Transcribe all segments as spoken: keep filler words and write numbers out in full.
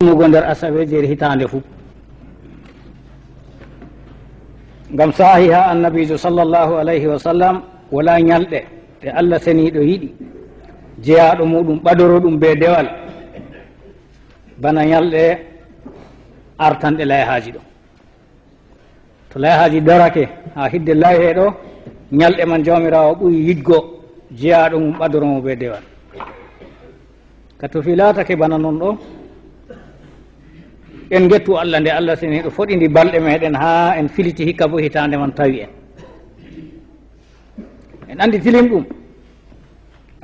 Ummugo nder asaweejeeri hitaande fuu. Ngam saahiha Annabiijo sallallahu alayhi wa sallam, walaa nyalɗe ɗe Allah Seniiɗo yiɗi, jeyaaɗo muuɗum ɓadoro ɗum bee dewal, bana nyalɗe artanɗe layhaaji ɗo. To layhaaji darake haa hidde layhe ɗo, nyalɗe man Jawmiraawo ɓuri yiɗgo jeyaaɗo mum ɓadoro mo bee dewal. Ka to fii laatake bana non ɗo, en ngettu Allah nde Allah Seniiɗo foɗindi balɗe meeɗen haa en filiti hikka boo hitaande man tawi en. En anndi tilimɗum.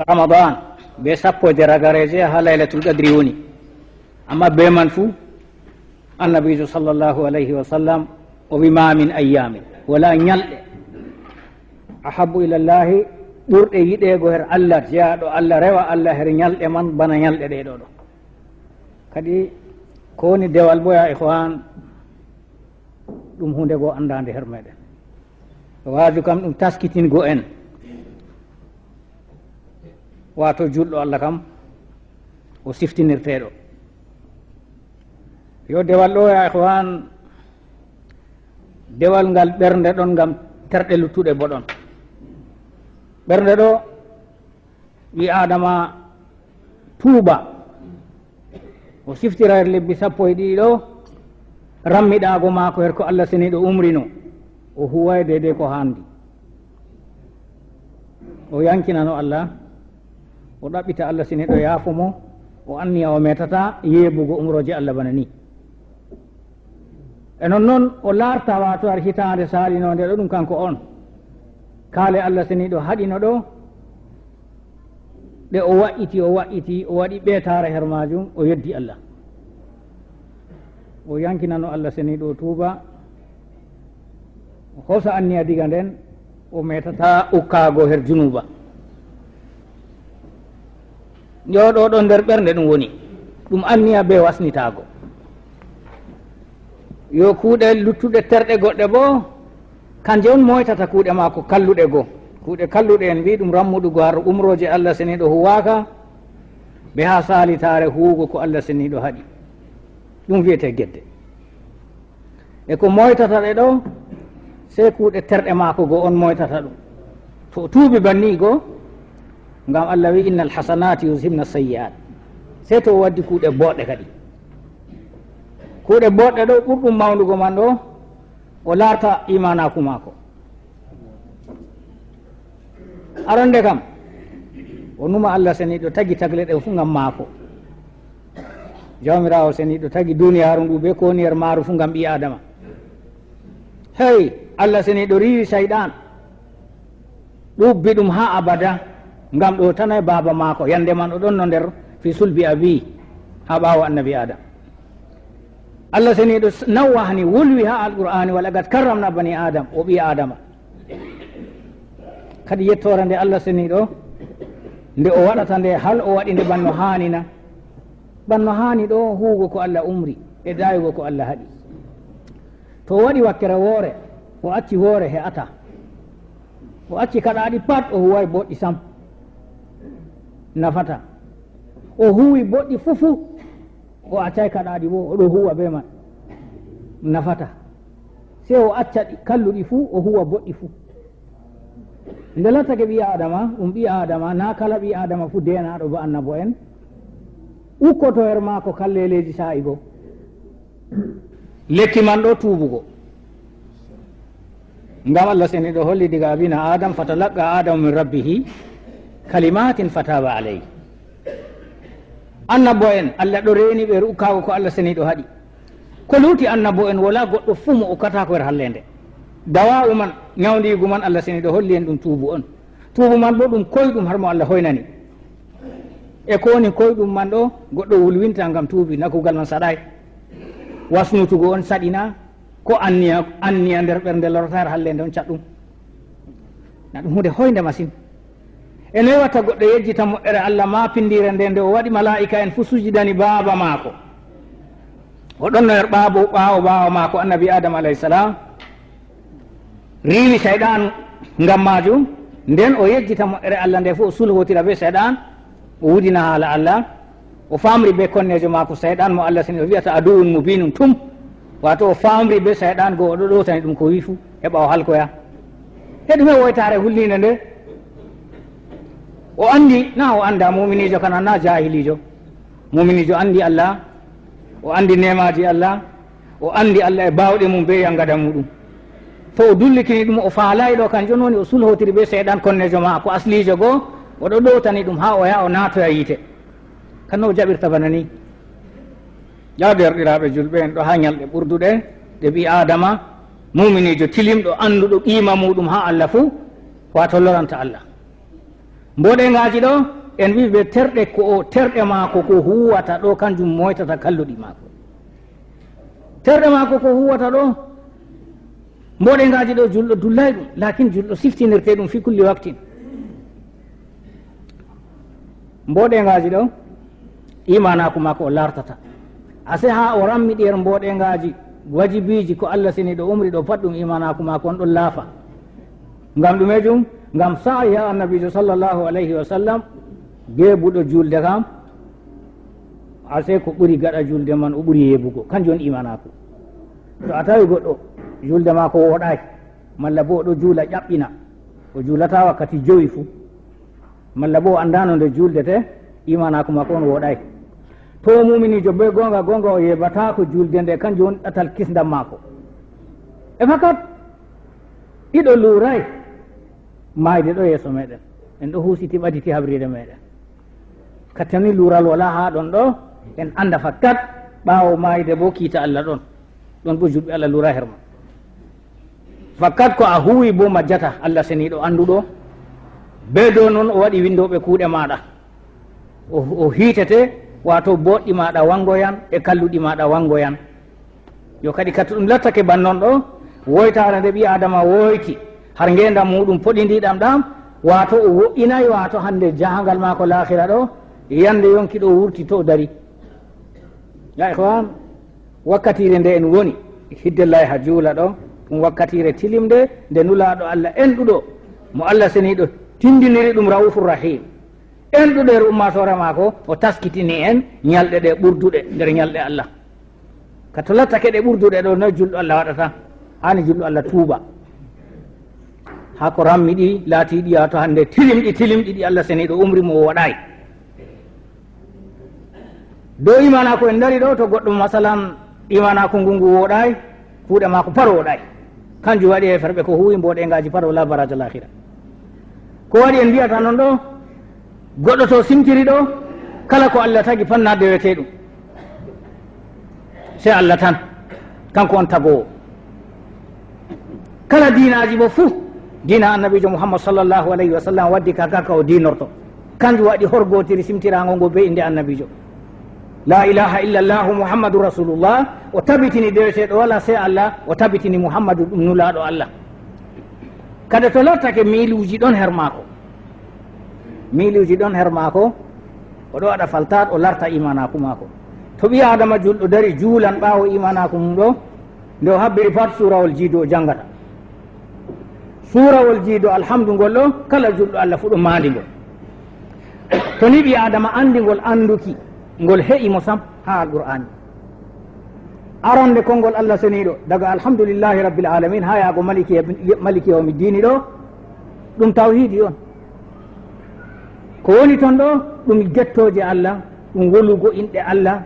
Ramadan bee sappo e jeego ragareeje haa Laylatul Qadri woni. Amma bee man fuu, Annabiijo sallallahu alayhi wa sallam o wi, "Ma min ayyamin," walaa nyalɗe, "ahabbu ila Llahi," ɓurɗe yiɗeego her Allah, jeyaaɗo Allah, rewa Allah her nyalɗe man bana nyalɗe ɗe ɗo ɗo. Kadi ko woni dewal boo, ya ikhwan, ɗum huunde goo anndaande her meeɗen. Waaju kam ɗum taskitingo en, waato juulɗo Allah kam o siftinirteeɗo. Yo dewal ɗo, ya ikhwan, dewal ngal ɓernde ɗon ngam terɗe luttuɗe boo ɗon. Ɓernde ɗo ɓii Aadama tuuba, o siftira her lebbi sappo e ɗiɗi ɗo, rammiɗaago maako her ko Allah Seniiɗo umrino, o huuwaay deydey ko haandi. O yankinano Allah, o ɗaɓɓita Allah Seniiɗo yaafo mo, o anniya o meetataa yeebugo umrooje Allah bana ni. E non non o laarta, waato har hitaande saalinoonde ɗo, ɗum kanko on. Kaale Allah Seniiɗo haɗino ɗo, ɗe o wa'iti, o wa'iti, o waɗi ɓeetaare her maajum, o yeddi Allah. O yankinano Allah Seniiɗo, o tuuba, o hoosa anniya diga nden, o meetataa ukkaago her junuuba. Yo ɗo ɗon nder ɓernde ɗum woni, ɗum anniya bee wasnitaago. Yo kuuɗe luttuɗe terɗe goɗɗe boo, kanje on moytata kuuɗe maako kalluɗe goo. Kuuɗe kalluɗe en mbii ɗum rammuɗugo har umrooje Allah Seniiɗo huwaaka, be haa saalitaare huwugo ko Allah Seniiɗo haɗi. Ɗum wiyetee gedde. E ko moytata ɗe ɗo, sey kuuɗe terɗe maako goo on moytata ɗum. To o tuubi banni goo, ngam Allah wi'i, "Innal hasanati yuzhibna sayyi'at." Sey to o waddi kuuɗe booɗɗe kadi. Kuuɗe booɗɗe ɗo, ɓurɗum mawndugo man ɗo, o laarta iimaanaaku maako. Aronde kam, o numa Allah Seniiɗo tagi tagle ɗe fuu ngam maako. Jawmiraawo Seniiɗo tagi duniyaaru ndu bee ko woni yer maaru fuu ngam ɓii Aadama. Hey, Allah Seniiɗo riiwi Sayɗan, ɗubbi ɗum haa abada, ngam ɗowtanay baaba maako. Yande man o ɗonno nder fi sulbi abi, haa ɓaawo Annabi Aadama. Allah Seniiɗo s-, nawwahani, wolwi haa Alqur'aani, "Wa laqad karramna bani Adam," o ɓii Aadama. Kadi yettoore nde Allah Seniiɗo, nde o waɗata nde, hal o waɗi nde banno haani na? Banno haani ɗo huugo ko Allah umri, e dayugo ko Allah haɗi. To o waɗi wakkere woore, o acci woore he'ata. O acci kaɗaaɗi pat, o huway boɗɗi sam. Nafata. O huwi boɗɗi fuu fuu. O accay kaɗaaɗi boo, o ɗo huwa bee man. Nafata. Sey o acca ɗi kalluɗi fuu, o huwa boɗɗi fuu. Nde lattake ɓii Aadama, ɗum ɓii Aadama, naa kala ɓii Aadama fuu deenaaɗo ba annabo en. Ukkoto her maako kalleeleeji saa'i goo. Lekki man ɗo tuubugo. Ngam Allah Seniiɗo holli diga abina Adam, "Fatalaqqa Adamu min rabbihi kalimatin fataba alayhi." Annabo en, Allah ɗo reeni ɓe ukkaago ko Allah Seniiɗo haɗi. Ko luuti annabo en, walaa goɗɗo fuu mo ukkataako nder halleende. Dawa'u man, nyawndiigu man, Allah Seniiɗo holli en ɗum tuubu on. Tuubu man boo ɗum koyɗum har mo Allah hoynani. E ko woni koyɗum man ɗo, goɗɗo wulwinta ngam tuubi, na kuugal man saɗaay. Wasnutugo on saɗi na, ko anniya, anniya nder ɓernde lorata har halleende on caɗɗum. Na ɗum huunde hoynde masin. E noy watta goɗɗo yejjita moƴƴere Allah maa pindiire nde, nde o waɗi malaa'ika en fuu sujidani baaba maako? O ɗonno nder ɓaawo, ɓaawo baaba maako, Annabi Adam alayhi salam. Riiwi Sayɗan ngam maajum, nden o yejjita moƴƴere Allah nde fuu, o sulhotira bee Sayɗan, o wudina haala Allah, O famri be konnejo maako Sayɗan mo Allah seni o wi'ata aduwwun mubinun tum. Wato o famri be Sayɗan go o ɗo ɗowtani ɗum ko wi fu heɓa o halkoya. E ɗume woytaare hulniinde nde? O andi, na o anda muminijo kana na jahilijo. Muminijo andi Allah, o andi nemaji Allah, o andi Allah e bawɗe mum be yangada muɗum. To o dullikini ɗum o faalai ɗo kanjum woni o sulhotiri be Sayɗan konnejo maako aslijo go o ɗo ɗowtani ɗum ha o yaha o natoya yiite. Kanno o jaɓirta bana ni. Ya derɗiraaɓe julɓe, en ɗo ha nyalɗe ɓurduɗe ɗe ɓi Adama muminijo tilimɗo annduɗo qiima muɗum ha Allah fuu wato loranta Allah. Mboɗeŋgaaji ɗo en wi ɓe terɗe ko o terɗe maako ko huwata ɗo kanjum moytata kalluɗi maako. Terɗe maako ko huwata ɗo mboɗeŋgaaji ɗo julɗo dullay ɗum lakin julɗo siftinirte ɗum fi kulli waktin. Mboɗeŋgaaji ɗo imanaaku maako o lartata. Ase ha o rammi ɗi er mboɗeŋgaaji wajibiji ko Allah seni ɗo umri ɗo pat ɗum imanaaku maako on ɗon laafa. Ngam ɗumejum ngam sa'i ha annabijo sallallahu alayhi wa sallam gebuɗo julde kam ase ko ɓuri gaɗa julde man o ɓuri yebugo kanjum on imanaaku. To a tawi goɗɗo julde maako woɗaay malla bo o ɗo juula ƴaɓɓina o juulata wakkati jowi fuu malla bo o andano nde juldete imanaaku maako on woɗaay. To o muminijo be gonga gonga o yebataako julde nde kanjum woni ɗatal kisndam maako. E fakat ɗiɗo luuray maayde ɗo yeeso meɗen en ɗo husiti ɓaditi habrire meɗen. Kattani luural wala ha ɗon ɗo en anda fakat ɓaawo maayde bo kiita Allah ɗon. Ɗon bo julɓe Allah lura her ma. Fakat ko a huwi bo majjata Allah seniɗo anduɗo be dow non o waɗi windoɓe kuuɗe maɗa. O hiitete wato boɗɗi maɗa wangoyan e kalluɗi maɗa wangoyan. Yo kadi kadi to ɗum lattake bannon ɗo woytare nde ɓi adama woyti har ngendam muɗum poɗidiɗam ɗam wato o woɗɗinay wato hande jahangal mako lahira ɗo yande yonki ɗo wurti to dari. Ya ikhwan, wakkatire nde en woni hidde layha juula ɗo ɗum wakkatire tilimde nde nulaɗo Allah enɗuɗo mo Allah seniɗo tindiniri ɗum raufur rahim. Enɗuɗo er ummatore maako o taskitini en nyalɗe ɗe ɓurduɗe nder nyalɗe Allah. Ka to lattake ɗe ɓurduɗe ɗo noy julɗo Allah waɗata? Hani julɗo Allah tuuba. Ha ko rammi ɗi laati ɗi wato hande tilimɗi tilimɗi ɗi Allah seniɗo umri mo o waɗayi. Dow imanako en dari ɗo to goɗɗo masalan imanako ngu ngu woɗayi kuuɗe mako par woɗayi. Kanjum waɗi e ferɓe ko huwi mboɗegaji par wala baraja lahira. Ko waɗi en mbiyata noon ɗo goɗɗo to simtiri ɗo kala ko Allah tagi panna dewete ɗum. Sey Allah tan kanko on tagowo. Kala diinaji bo fuu diina annabijo muhammad sallallahu alayhi wa sallam waddi ka kaka o diinorto. Kanjum waɗi horgotiri simtirago ngo be inde annabijo. La ilaha illa llahu muhammadu rasulullah. O tabitini deweteɗo wala sey Allah o tabitini muhammadu ɗum nulaɗo Allah. Kadi to lattake miiluuji ɗon her maako. Miiluuji ɗon her maako o ɗo waɗa faltaat o larta imanaaku maako. To ɓii aadama julɗo dari juulan ɓaawo imanaaku mum ɗo nde o habbiri pat suurawol jiidu o janngata. Suurawol jiidu alhamdu ngol ɗo kala julɗo allah fuu ɗo maandi ngol. To ni ɓii aadama anndi ngol annduki ngol he'i mo sam haa alqur'aani. Arande konngol allah seniiɗo daga alhamdulillahi rabbil alamin haa yaago maliki yawmi diini ɗo ɗum tawhiidi on. Ko woni ton ɗo ɗum jettooje allah ɗum wolugo inɗe allah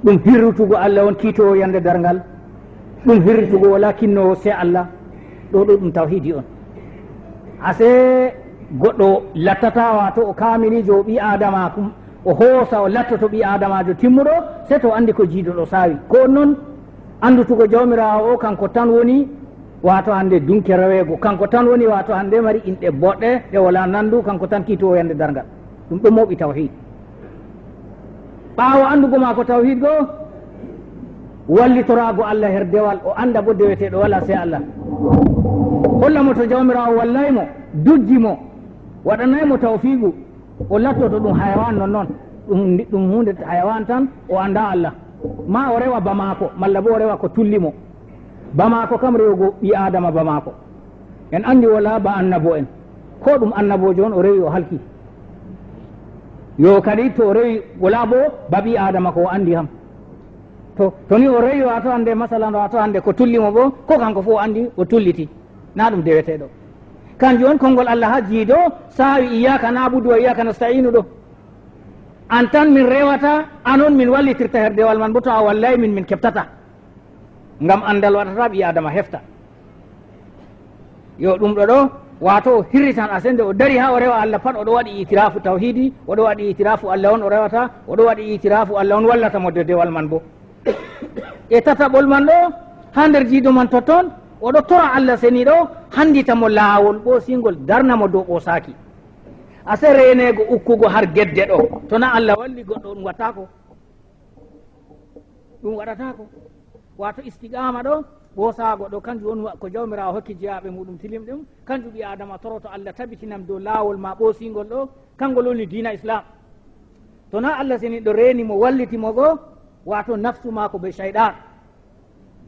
ɗum hirrutugo allah on kiitowo yande darngal. Ɗum hirrutugo wala kinnoowo se allah. Ɗo ɗo ɗum tawhiidi on. Ase goɗɗo lattata wato o kaamiliijo o ɓii aadama kum o hoosa o lattoto ɓii aadamaajo timmuɗo se to o anndi ko jiido ɗo saawi ko on noon. Anndutugo jawmiraawo o kanko tan woni wato hande dunke reweego kanko tan woni wato hande mari inɗe boɗɗe ɗe wala nandu kanko tan kiitowo yande darngal. Ɗum ɗo mooɓi tawhiid. Ɓaawo anndugo maako tawhiid goo wallitoraago allah her dewal o annda bo deweteeɗo wala sey allah. Holla mo to jawmiraawo wallay mo dujji mo waɗanay mo tawfiiqu. O lattoto ɗum hayawan non non ɗum ɗum hunde hayawan tan o annda allah. Ma o rewa ba maako malla bo o rewa ko tulli mo. Ba maako kam rewugo ɓii aadama ba maako. En anndi wala ba annabo en ko ɗum annabojo on o rewi o halki. Yo kadi to o rewi, wala bo ba ɓii Aadama ko o anndi kam. To, to ni o rewi, wato hannde, masalan, wato hannde ko tulli mo bo, ko kanko fof o anndi, o tulliti. Na ɗum deweteeɗo. Kanjum on konngol Allah haa jiido, saawi iyyaka na'budu wa iyyaka nasta'inu ɗo. An tan min rewata, an on min wallitirta her dewal man bo, to a wallay min, min keɓtata. Ngam anndal waɗata ɓii Aadama hefta. Yo ɗum ɗo ɗo, wato o hirritan asende, o dari haa o rewa Allah pat, o ɗo waɗi itiraafu tawhiidi, o ɗo waɗi itiraafu Allah on o rewata, o ɗo waɗi itiraafu Allah on wallata mo de-, dewal man bo. E tataɓol man ɗo, haa nder jiido man totton, o ɗo tora Allah seniiɗo, hanndita mo laawol ɓoosingol, darna mo dow ɓoosaaki. Ase reeneego ukkugo har gedde ɗo, to na Allah walli goɗɗo ɗum wattaako. Ɗum waɗataako. Wato istiqaama ɗo, ɓoosaago ɗo, kanjum woni wa-, ko Jawmiraawo hokki jeyaaɓe muuɗum tilim ɗum, kanjum ɓii Aadama toroto Allah tabitinam dow laawol ma ɓoosingol ɗo, kangol woni diina Islaam. To na Allah seniiɗo reeni mo, walliti mo go, wato nafsu maako be shayɗan,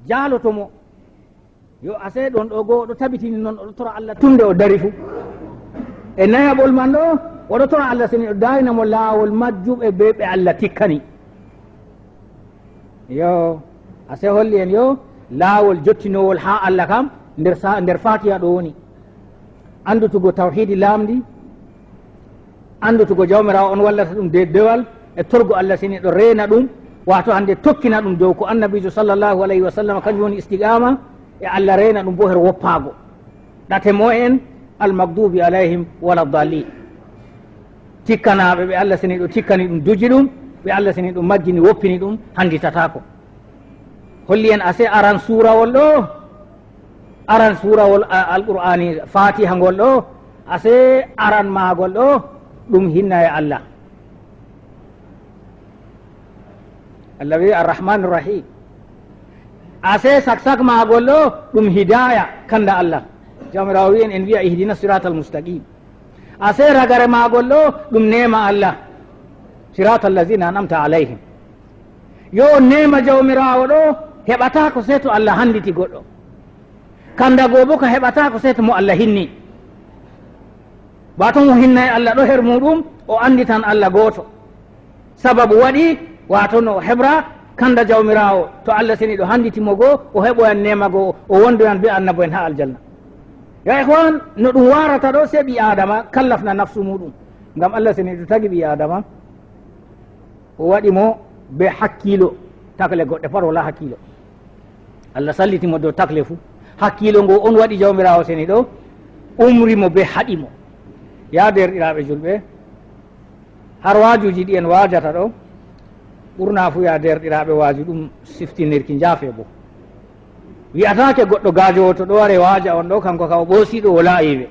jaaloto mo. Yo ase ɗon ɗo go, o ɗo tabitini non, o ɗo tora Allah tun nde o dari fu. E nayaɓol man ɗo, o ɗo tora Allah seniiɗo daayna mo laawol majjuɓe be ɓe Allah tikkani. Yo, ase holli en yo, laawol jottinowol haa Allah kam, nder sa-, nder Faatiha ɗo woni. Anndutugo tawhiidi laamndi, anndutugo Jawmiraawo on wallata ɗum de-, dewal, e torgo Allah seniiɗo reena ɗum, wato hannde tokkina ɗum dow ko Annabiijo sallallahu alayhi wa sallam, kanjum woni istiqaama, e Allah reena ɗum bo her woppaago. Ɗate mo en, al-maghdubi alayhim wala dallin. Tikkanaaɓe ɓe Allah seniiɗo tikkani ɗum, duji ɗum, ɓe Allah seniiɗo majjini, woppini ɗum, hannditataako. Holli en ase aran suurawol ɗo, aran suurawol a-, Alqur'aani Faatiha ngol ɗo, ase aran maagol ɗo, ɗum hinna e Allah. Allah wi'i Arrahmaanir Rahiim. Ase sak sak maagol ɗo, ɗum hidaaya kanda Allah. Jawmiraawo wi'i en, en wi'a ihdina siraatal mustaqiim. Ase ragare maagol ɗo, ɗum neema Allah. Siraatal laziina an'amta alayhim. Yo neema Jawmiraawo ɗo heɓataako sey to Allah hannditi goɗɗo. Kanda goo bo ka heɓataako sey to mo Allah hinni. Ba to mo hinna e Allah ɗo her muuɗum, o annditan Allah gooto. Sababu waɗi, wato no o heɓra kanda Jawmiraawo, to Allah seniiɗo hannditi mo goo, o heɓoyan neema goo, o wondoyan be annabo en haa aljanna. Ya ikhwan, no ɗum waarata ɗo, sey ɓii Aadama kallafna nafsu muuɗum. Ngam Allah seniiɗo tagi ɓii Aadama, o waɗi mo be hakkiilo, takle goɗɗe pat wala hakkiilo. Allah salliti mo dow takle fuu. Hakkiilo ngo on waɗi Jawmiraawo seniiɗo umri mo be haɗi mo. Ya deerɗiraaɓe julɓe, har waajuuji ɗi en waajata ɗo, ɓurna fuu ya deerɗiraaɓe waaju ɗum siftinirki njaafe bo. Wi'ataake goɗɗo gaajoowo to ɗo ware waaja on ɗo, kanko ka o ɓoosiiɗo, o laayiiɓe.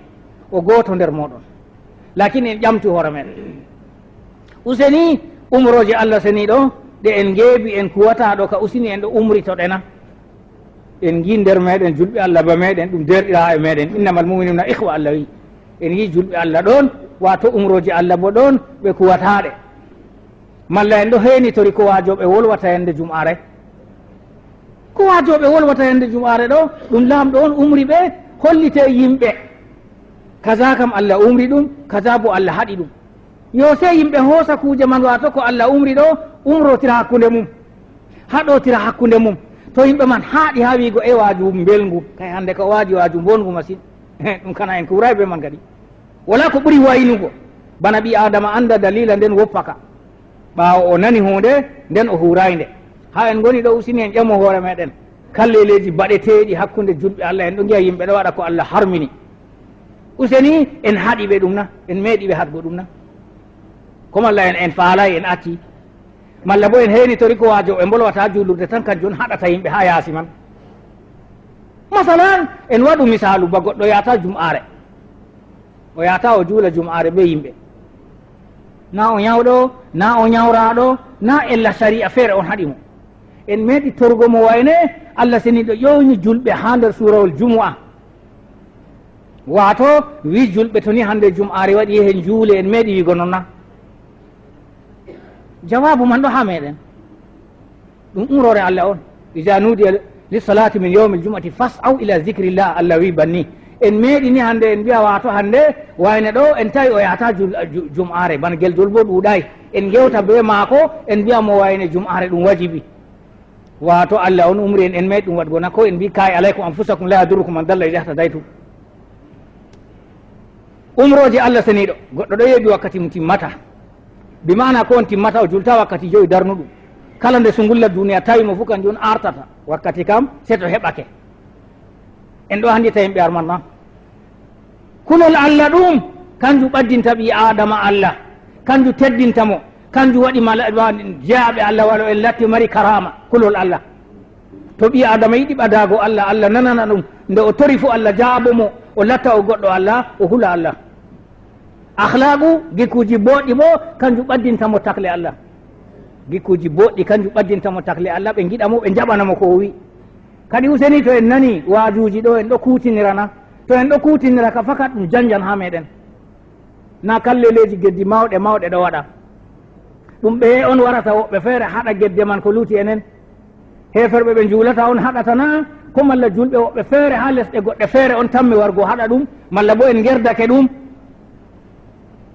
O gooto nder mooɗon. Laakin en ƴamtu hoore meɗen. Useni, umrooje Allah seniiɗo, ɗe en ngeebi, en kuwata ɗo ka usini en ɗo, umritoɗe na? En ngi nder meɗen julɓe Allah ba meɗen, ɗum deerɗiraaɓe meɗen, innamal mu'minuna ikhwa, Allah wi. En ngi julɓe Allah ɗon, wato umrooje Allah bo ɗon, ɓe kuwataɗe. Malla en ɗo heenitori ko waajooɓe wolwata yande jum'aare? Ko waajooɓe wolwata yande jum'aare ɗo, ɗum Laamɗo on umri ɓe, hollite yimɓe. Kaza kam Allah umri ɗum, kaza bo Allah haɗi ɗum. Yo sey yimɓe hoosa kuuje man, wato ko Allah umri ɗo, umrotira hakkunde mum, haɗotira hakkunde mum. To yimɓe man haaɗi haa wiigo e waaju mbelngu, kay hannde ka o waaji waaju mbonngu masin. Ɗum kana en kuuray be man kadi. Wala ko ɓuri waynugo, bana ɓii Aadama annda daliila nden woppaka. Ɓaawo o nani huunde, nden o huuray nde. Haa en ngoni ɗo usini en ƴamo hoore meɗen. Kalleeleeji baɗeteeɗi hakkunde julɓe Allah, en ɗo ngi'a yimɓe ɗo waɗa ko Allah harmini. Useni, en haɗi ɓe ɗum na? En meeɗi ɓe haɗgo ɗum na? Ko malla en, en faalay, en acci? Malla bo en heenitori ko waajooɓe mbolwata juulurde tan, kanjum on haɗata yimɓe haa yaasi man? Masalan, en waɗu misaalu ba goɗɗo yahata jum'aare. O yahata o juula jum'aare be yimɓe. Na o nyawɗo, na o nyawraaɗo, na ella sariya feere on haɗi mo. En meeɗi torgo mo wayne, Allah seniiɗo ƴoyni julɓe haa nder suurawol Jumu'a. Waato, wi julɓe, to ni hannde jum'aare waɗi, yehen njuule, en meeɗi wiigo non na? Jawaabu man ɗo haa meɗen. Ɗum umroore Allah on. "Iza nudiya lis-salati min yawmil jum'ati fas'aw ila zikrillah," Allah wi banni. En meeɗi ni hannde en mbiya, waato hannde wayne ɗo en tawi o yahata jul-, ju-, jum'aare, bana geldol boo ɗuuɗaay. En ngewta bee maako, en mbiya mo wayne jum'aare ɗum wajibi. Waato Allah on umri en, en meeɗi ɗum waɗgo na? Ko en mbi, "Kaay, alaykum anfusakum la yadurrukum man dalla idha ihtadaytum." Umrooje Allah seniiɗo, goɗɗo ɗo yeeɓi wakkati mum timmata. Bi maana ko on timmata, o julta wakkati jowi darnuɗum. Kala nde sungulla duniya tawi mo fu, kanjum on artata wakkati kam, se to heɓake. En ɗo anndita yimɓe arman na? Kulol Allah ɗum, kanjum ɓaddinta ɓii Aadama Allah, kanjum teddinta mo, kanjum waɗi mala-, wa-, jeyaaɓe Allah walo en latti mari karaama, kulol Allah. To ɓii Aadama yiɗi ɓadaago Allah, Allah nanana ɗum. Nde o tori fu, Allah jaabo mo, o latta o goɗɗo Allah, o hula Allah. Akhlaqu, gikkuuji booɗɗi boo, kanjum ɓaddinta mo takle Allah. Gikkuuji booɗɗi, kanjum ɓaddinta mo takle Allah, ɓe ngiɗa mo, ɓe njaɓana mo ko o wi'i. Kadi useni, to en nani waajuuji ɗo, en ɗo kuutinira na? To en ɗo kuutinira ka, fakat ɗum janjan haa meeɗen. Na kalleleeji geddi mawɗe mawɗe ɗo waɗa. Ɗum ɓeye on warata woɓɓe feere haɗa gedde man ko luuti enen. Heeferɓe ɓe njuulata on haɗata na? Ko malla julɓe woɓɓe feere haa lesɗe goɗɗe feere on tammi wargo haɗa ɗum, malla boo en ngerdake ɗum?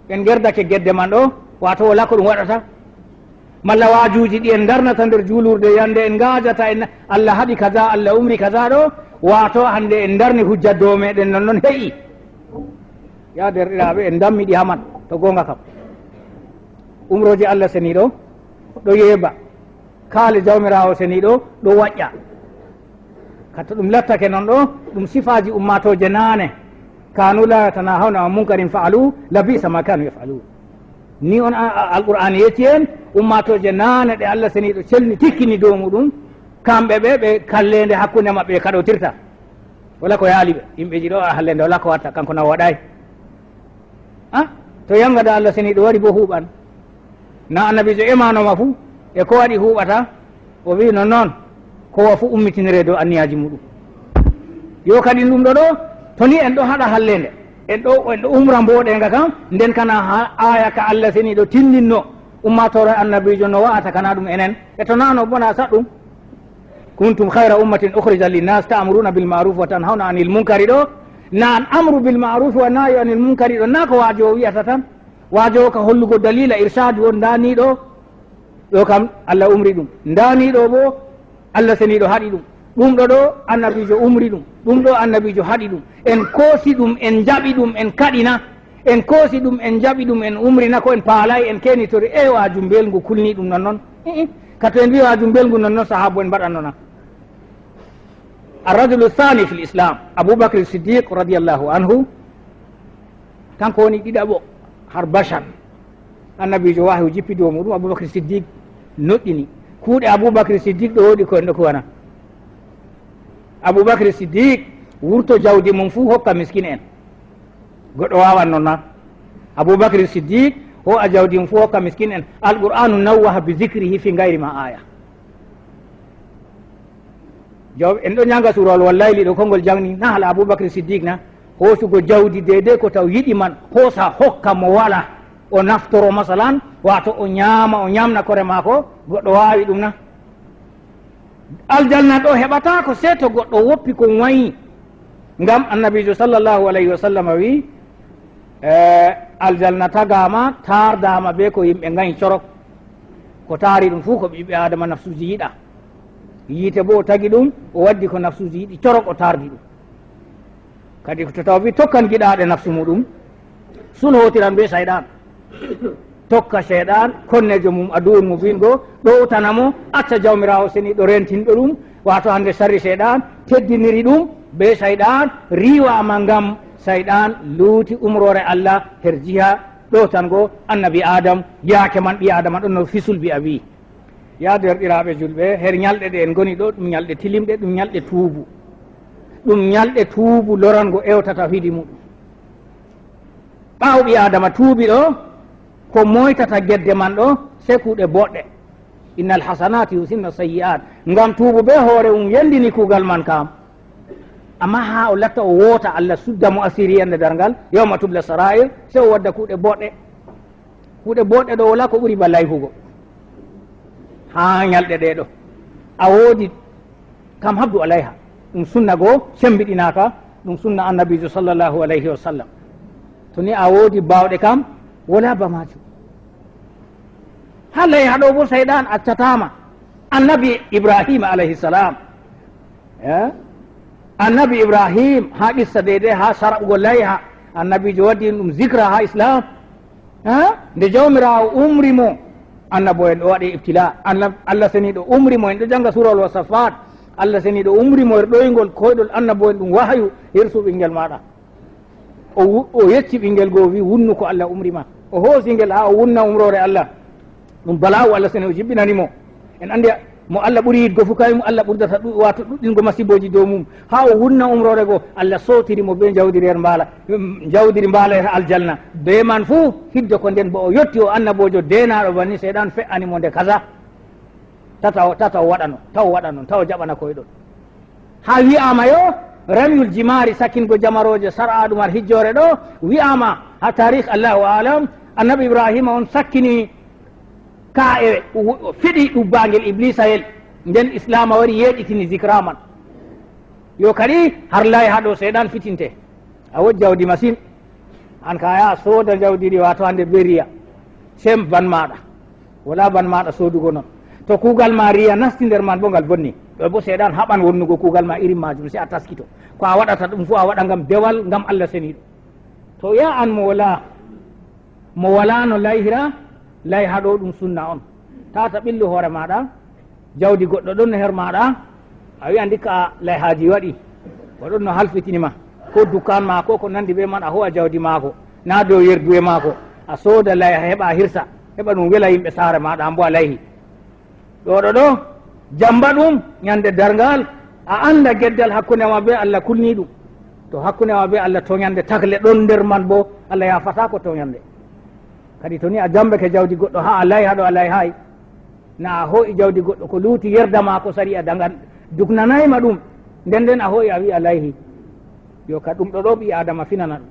En ngerdake gedde man ɗo, waato walaa ko ɗum waɗata. Malla waajuuji ɗi en ndarnata nder juulurde, yande en ngaajata, en, Allah haɗi kaza, Allah umri kaza ɗo, waato hande en ndarni hujja dow meɗen, non non he'i. Ya derɗiraaɓe, en ndammi ɗi haman, to goonga kam. Umrooje Allah seniiɗo ɗo yeeba, kaale Jawmiraawo seniiɗo ɗo waƴƴa. Kato ɗum lattake non ɗo, ɗum sifaaji ummaatooje naane. Kanu la yatanahawna an munkarin fa'alu, la bi'sa ma kanu yaf'alun. Ni on a, a, Alqur'aani yecci en, ummaatooje naane ɗe Allah seniiɗo celni tikkini dow muɗum, kamɓe ɓe, ɓe kalleende hakkunde maɓɓe ɓe kaɗotirta. Wala ko yaali ɓe, yimɓeeji ɗo a halleende wala ko watta, kanko na o waɗaay. Ah, to yanga da Allah seniiɗo wari bo huuɓan. Na annabiijo emaano ma fu, e ko waɗi huuɓata? O wi'i non non, kowa fu ummitinire dow anniyaaji muɗum. Yo kadi ɗum ɗo ɗo, to ni en ɗo haɗa halleende, en ɗo, en ɗo umra mboɗeenga kam, nden kana ha, aaya ka Allah seniiɗo tinninno ummaatoore annabiijo no wa'ata kana ɗum enen. E to nano bona saɗɗum. Kuntum khayra ummatin ukhrijat linnas ta'muruna bil ma'ruf wa tanhawna anil munkari ɗo. Na an amru bil ma'ruf wa nahyu anil munkari ɗo, na ko waajo o wi'ata tan. Waajo o ka hollugo dalila irshadu on, nda ni ɗo. Ɗo kam Allah umri ɗum. Nda ni ɗo bo Allah seniiɗo haɗi ɗum. Ɗum ɗo ɗo annabiijo umri ɗum. Ɗum ɗo annabiijo haɗi ɗum. En koosi ɗum, en jaɓi ɗum, en kaɗina. En koosi ɗum, en jaɓi ɗum, en umrina ko en paalay, en keenitori, e waaju mbelngu kulni ɗum non non. I'i, ka to en mbi waaju mbelngu non non, sahaabu en mbaɗanno na? Arrajulu thani fil Islam, Abu Bakr Siddiq radiyallahu anhu, kanko woni ɗiɗaɓo har bashar. Annabiijo wahyu jippi dow muɗum, Abu Bakr Siddiq noɗɗini. Kuuɗe Abu Bakr Siddiq ɗo woɗi ko en ɗo kuwana. Abu Bakr Siddiq wurto jawdi mum fuu hokka miskin en. Goɗɗo waawan non na? Abu Bakr Siddiq hoo'a jawdi mum fuu hokka miskin en. Alqur'anu nawwaha bi zikrihi fi gayri ma aya. Jaw-, en ɗo ñaanga suurawol Wallayli ɗo, konngol jangni, na hala Abu Bakr Siddiq na? Hoosugo jawdi deydey ko taw yiɗi man, hoosa hokka mo wala, o naftoro masalan, waato o ñaama, o ñamna kore maako, goɗɗo waawi ɗum na? Aljanna ɗo heɓataako sey to goɗɗo woppi ko wayi. Ngam annabiijo sallallahu alayhi wa sallam wi'i, eh, aljanna tagaama, taardaama be ko yimɓe ngayi corok. Ko taari ɗum fuu ko ɓiɓɓe Aadama nafsuuji yiɗa. Yiite boo o tagi ɗum, o waddi ko nafsuuji yiɗi corok, o taardi ɗum. Kadi to taw wi tokkan giɗaaɗe nafsu muɗum, suno wotiran be Sayɗan. Tokka Seyɗan, konneejo mum, aduwwun mubiin go, ɗowtana mo, acca Jawmiraawo seniiɗo rentinɗo ɗum, waato hande sarri Seyɗan, teddiniri ɗum be Sayɗan, riiwaama ngam Sayɗan luuti umroore Allah her jiha ɗowtango Annabi Adam, yaake man ɓii Adama ɗon no fisul bi a wi'i. Yaa deerɗiraaɓe julɓe, her ñalɗe ɗe en ngoni ɗo, ɗum ñalɗe tilimɗe, ɗum ñalɗe tuubu. Ɗum ñalɗe tuubu lorango ewtata hidi muɗum. Ɓaawo ɓii Aadama tuubi ɗo, ko moytata gedde man ɗo, sey kuuɗe boɗɗe. "Innal hasanati yuzhibna sayyi'at." Ngam tuubu be hoore mum yendini kuugal man kam. Amma haa o latta o woota, Allah sudda mo asiri yande darngal, yawma tubla sara'ir, sey o wadda kuuɗe boɗɗe. Kuuɗe boɗɗe ɗo, wala ko ɓuri ba layhugo haa ñalɗe ɗe ɗo. A woodi kam habdu alayha. Ɗum sunna goo sembiɗinaaka, Ɗum sunna annabiijo sallallahu alayhi wa sallam. To ni a woodi baawɗe kam, wala ba maajum. Haa layha ɗo bo, seyɗan accataama. Annabi Ibrahima alayhi salam. Eh? Annabi Ibrahim, haa qissa deydey, haa sar'ugo layha, annabiijo waddi ɗum zikra haa Islam. Eh? Nde Jawmiraawo umri mo, annabo'en ɗo waɗe ibtila. Annab-, Allah seniiɗo umri mo, en ɗo jannga suurawol Wasaffat. Allah seniiɗo umri mo her ɗoyngol koyɗol annabo'en, ɗum wahayu, hirsu ɓinngel maaɗa. O wu-, o yecci ɓinngel goo, o wi'i, "Wunnu ko Allah umri ma." O hoosi ngel haa o wunna umroore Allah. Ɗum bala'u Allah seniiɗo jippinani mo. En anndi mo Allah ɓuri yiɗgo fuu, kañum Allah ɓurdata ɗu-, waato ɗuɗɗingo masiibooji dow mum. Haa o wunna umroore goo, Allah sootiri mo bee njawdiri her mbaala, mm, njawdiri mbaala her aljanna. Bee man fuu, hidde ko nden bo o yotti o annaboojo deenaaɗo banni, seyɗan fe'ani mo nde kaza. Tata o, tata o waɗa non, taw o waɗa non, taw o jaɓana koyɗol. Haa wi'aama yo, ramyul jimaari, sakkingo jamarooje sar'aaɗum har hijjoore ɗo, wi'aama haa taarih, Allahu a'lam, annabi Ibrahima on sakkini kaa'e, o, o fiɗi ɗubbaangel Ibliisayel. Nden Islaama wari yeeɗitini zikra man. Yo kadi har layha ɗo seyɗan fitinte. A woodi jawdi masin. An ka a yaha sooda jawdi ndi, waato hande bee riya. Sey ban maaɗa. Wala ban maaɗa soodugo non. To kuugal ma riya nasti nder man bo, ngal bonni. Ɗo bo seyɗan haɓan wonnugo kuugal ma irin maajum, sey a taskito. Ko a waɗata ɗum fuu a waɗa ngam dewal, ngam Allah seniiɗo. To ya an mo wala, mo walaano layhira, layha ɗo ɗum sunna on. Tata ɓillu hoore maaɗa, jawdi goɗɗo ɗon no her maaɗa, a wi'a ndikka layhaaji waɗi, o ɗon no halfitini ma, ko dukaan maako, ko nandi bee man, a hoo'a jawdi maako, naa dow yerduwe maako, a sooda layha, heɓa a hirsa, heɓa ɗum wela yimɓe saare maaɗa, an bo a layhi. Ɗo, ɗo, ɗo, jamba ɗum nyande darngal, a anda geddal hakkunde ma bee Allah kulniiɗum. To hakkunde ma bee Allah toonyande tagle ɗon nder man bo, Allah yaafataako toonyande. Kadi to ni a jambake jawdi goɗɗo, haa a layha ɗo a layhaay, na a hoo'i jawdi goɗɗo, ko luuti yerda ma ko sariya dangan, duknanaay ma ɗum, nden nden a hoo'i a wi'i a layhi. Yo ka ɗum ɗo ɗo ɓii Aadama finana ɗum.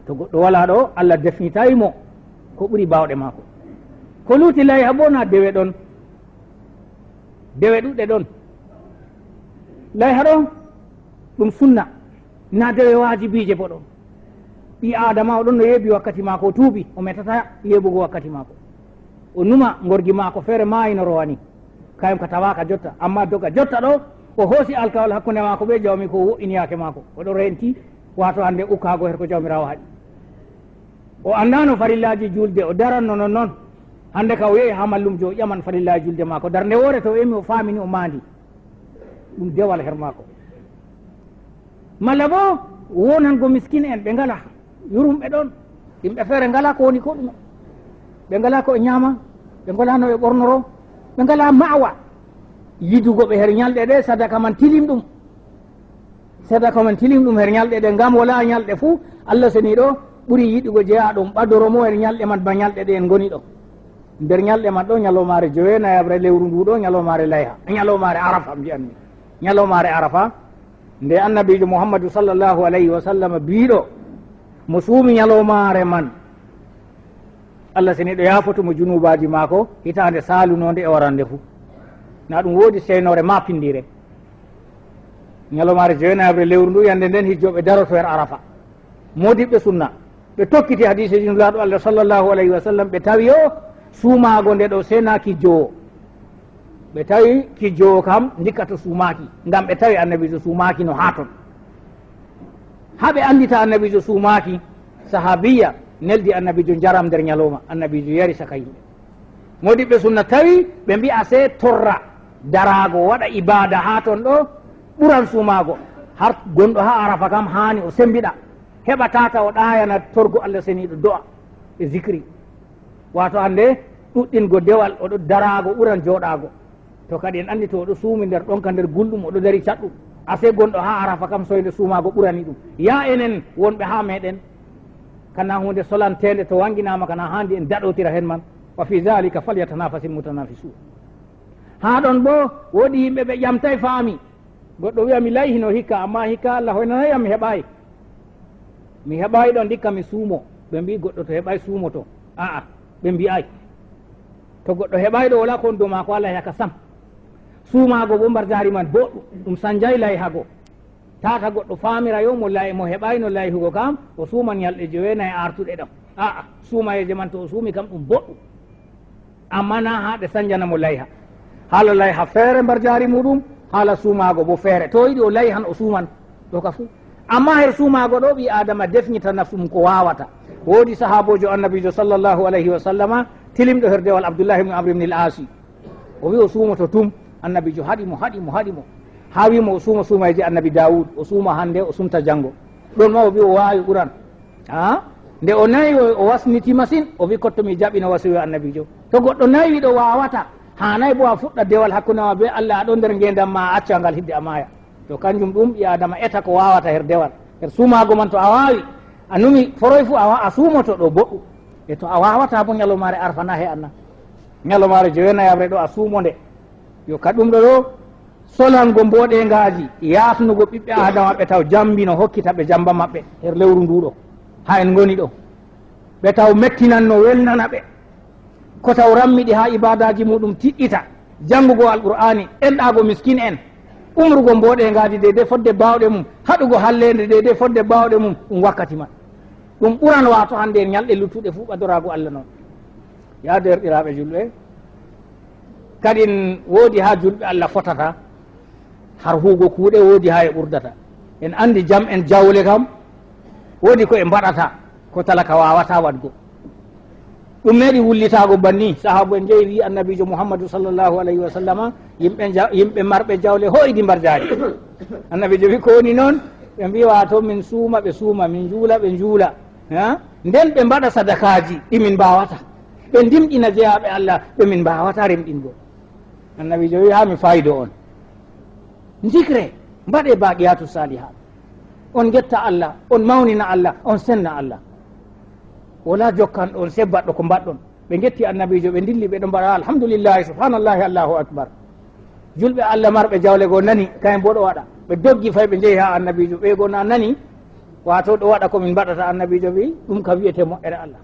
To goɗɗo walaa ɗo, Allah defnitaay mo ko ɓuri baawɗe maako. Ko luuti layha bo na dewe ɗon. Dewe ɗuɗɗe ɗon. Layha ɗon, ɗum sunna. Na dewe waajibiije bo ɗon. Ɓii Aadama o ɗon no yeebi wakkati maako, o tuubi, o metata yeebugo wakkati maako. O numa ngorgi maako feere maayi no rowani. Kayum ka tawaaka jotta, ammaa doga jotta ɗo, o hoosi alkawal hakkunde maako bee Jawmiiko, o wo'ini yaake maako. O ɗo reenti, waato hande ukkaago her ko Jawmiraawo haɗi. O anndaano farillaaji juulde, o daranno non non. Hande ka o yehi haa mallumjo, o ƴaman farillaaji juulde maako. Darnde woore to o emi, o faamini, o maandi. Ɗum dewal her maako. Malla boo wonango miskin'en ɓe ngalaa, yurumɓe ɗon. Yimɓe feere ngalaa ko woni ko ɗume. Ɓe ngalaa ko ɓe nyaama, ɓe ngalaa no ɓe ɓornoro, ɓe ngalaa ma'awa. Yidugo ɓe her nyalɗe ɗe, sadaka man tilimɗum. Sadaka man tilimɗum her nyalɗe ɗe, ngam walaa nyalɗe fuu Allah seniiɗo ɓuri yiɗugo jeyaaɗo um ɓadoro mo her nyalɗe man ba nyalɗe ɗe en ngoni ɗo. Nder nyalɗe man ɗo, nyaloomaare joweenayaɓre lewru ndu ɗo, nyaloomaare layha, nyaloomaare Arafa mbi'anmi. Nyaloomaare Arafa, nde Annabiijo Muhammadu sallallahu alayhi wa sallam biiɗo, mo suumi nyaloomaare man, Allah seniiɗo yaafoto mo junuubaaji maako hitaande saalunoonde e warande fuu. Na ɗum woodi seynoore maapindiire. Nyaloomaare joweenayaɓre lewru ndu, yande nden hijjooɓe daroto her Arafa. Moodiɓɓe sunna, ɓe tokkiti hadiiseeji Nulaaɗo Allah sallallahu alayhi wa sallam, ɓe tawi o suumaago nde ɗo sey na kijjoowo. Ɓe tawi kijjoowo kam ndikka to suumaaki, ngam ɓe tawi Annabiijo suumaaki no haa ton. Haa ɓe anndita Annabiijo suumaaki, sahaabiyya neldi Annabiijo njaram nder nyalooma, Annabiijo yari caka yimɓe. Moodiɓɓe sunna tawi ɓe mbi'a sey torra daraago waɗa ibaada haa ton ɗo ɓuran suumaago. Har gonɗo haa Arafa kam haani o sembiɗa, heɓa tata o ɗaayana torgo Allah seniiɗo do'a e zikri. Waato hande ɗuɗɗingo dewal, o ɗo daraago ɓuran jooɗaago. To kadi en anndi to o ɗo suumi nder ɗonka, nder gulɗum, o ɗo dari caɗɗum. Asee gonɗo haa Arafa kam soyde suumaago ɓurani ɗum. Ya enen wonɓe haa meɗen, kana huunde solanteende, to wannginaama kana haandi en daɗotira heen man. Wa fi dhalika falyatanafasil mutanafisun. Haa ɗon boo woodi yimɓe ɓe ƴamtay faami. Goɗɗo wi'a mi layhino hikka, ammaa hikka Allah hoynanay am mi heɓaay. Mi heɓaay ɗon, ndikka mi suumo. Ɓe mbi'i goɗɗo to heɓaay suumoto. A'a, ɓe mbi'aay. To goɗɗo heɓaay ɗo, walaa ko woni dow maako, walaa yaka sam. Suumaago bo mbarjaari man boɗɗum, ɗum sanjay layha go. Tata goɗɗo faamira yo mo lay-, mo heɓayno layhugo kam, o suuma ñalɗe joweenayi artuɗe ɗam. A'a, suumayeeje man to o suumi kam ɗum boɗɗum. Amma na haa ɗe sanjana mo layha. Haala layha feere mbarjaari muɗum, haala suumaago bo feere. To o yiɗi o layhan o suuman, ɗo ka fuu. Amma her suumaago ɗo ɓii Aadama defñita nafsu mum ko waawata. Woodi sahaaboojo Annabiijo sallallahu alayhi wa sallama, tilimɗo her dewal Abdullahi ibn Amr ibn al-Aasi. O wi o suumoto tum. Annabiijo haɗi mo, haɗi mo, haɗi mo. Haa wi mo o suuma suumayje Annabi Daawud, o suuma hande, o sumta janngo. Ɗon ma o wi o waawi ɓuran. Haa? Nde o nayi o, o wasniti masin, o wi kotto mi jaɓino wasiyo Annabiijo. To goɗɗo nayi ɗo waawata, haanay bo a fuɗɗa dewal hakkunde ma be Allah, a ɗon nder ngeendam ma, a acca ngal hidde a maaya. To kanjum ɗum ɓii Aadama eta ko waawata her dewal. Her suumaago man to a waawi, a numi foroy fu a wa-, a suumoto ɗo boɗɗum. E to a waawata bo ñalawmaare Arfa na he anna. Ñalawmaare joweenayaɓre ɗo a suumo nde. Yo ka ɗum ɗo ɗo, solango mboɗeŋgaaji, yaasnugo ɓiɓɓe Aadama ɓe taw jambi no hokkita ɓe jamba maɓɓe her lewru ndu ɗo. Haa en ngoni ɗo. Ɓe taw mettinan no welnana ɓe. Ko taw rammiɗi haa ibaadaaji muɗum tiɗɗita, janngugo Alqur'aani, enɗaago miskin en, umrugo mboɗeŋgaaji deydey fodde baawɗe mum, haɗugo halleende deydey fodde baawɗe mum, ɗum wakkati man. Ɗum ɓuran waato hande en ñalɗe luttuɗe fuu ɓadoraago Allah noon. Yaa deerɗiraaɓe julɓe, kadin woodi haa julɓe Allah fotata, har huugo kuuɗe woodi haa e ɓurdata. En anndi jam en jawle kam, woodi ko en mbaɗata, ko talaka waawata waɗgo. Ɗum meeɗi wullitaago banni, sahaabu en jeyi wi Annabiijo Muhammadu sallallahu alayhi wa sallama, yimɓe ja-, yimɓe marɓe jawle hoyɗi mbarjaari. Annabiijo wi ko woni noon, ɓe mbi waato min suuma, ɓe suuma, min njuula, ɓe njuula. Ha? Nden ɓe mbaɗa sadakaaji ɗi min mbaawata. Ɓe ndimɗina jeyaaɓe Allah ɓe min mbaawata remɗingo. Annabiijo wi haa mi faayido on. Njikre, mbaɗe baaqiyaatu saalihaat. On ngetta Allah, on mawnina Allah, on senna Allah. Wala jokkanɗo on sey baɗɗo ko mbaɗɗon. Ɓe ngetti Annabiijo, ɓe ndilli, ɓe ɗon mbaɗa alhamdulillahi, subhanallahi, Allahu akbar. Julɓe Allah marɓe jawle goo nani, kayen boo ɗo waɗa. Ɓe doggi fay ɓe njehi haa Annabiijo, ɓe goo na nani, waato ɗo waɗa ko min mbaɗata. Annabiijo wi ɗum ka wiyete moƴƴere Allah.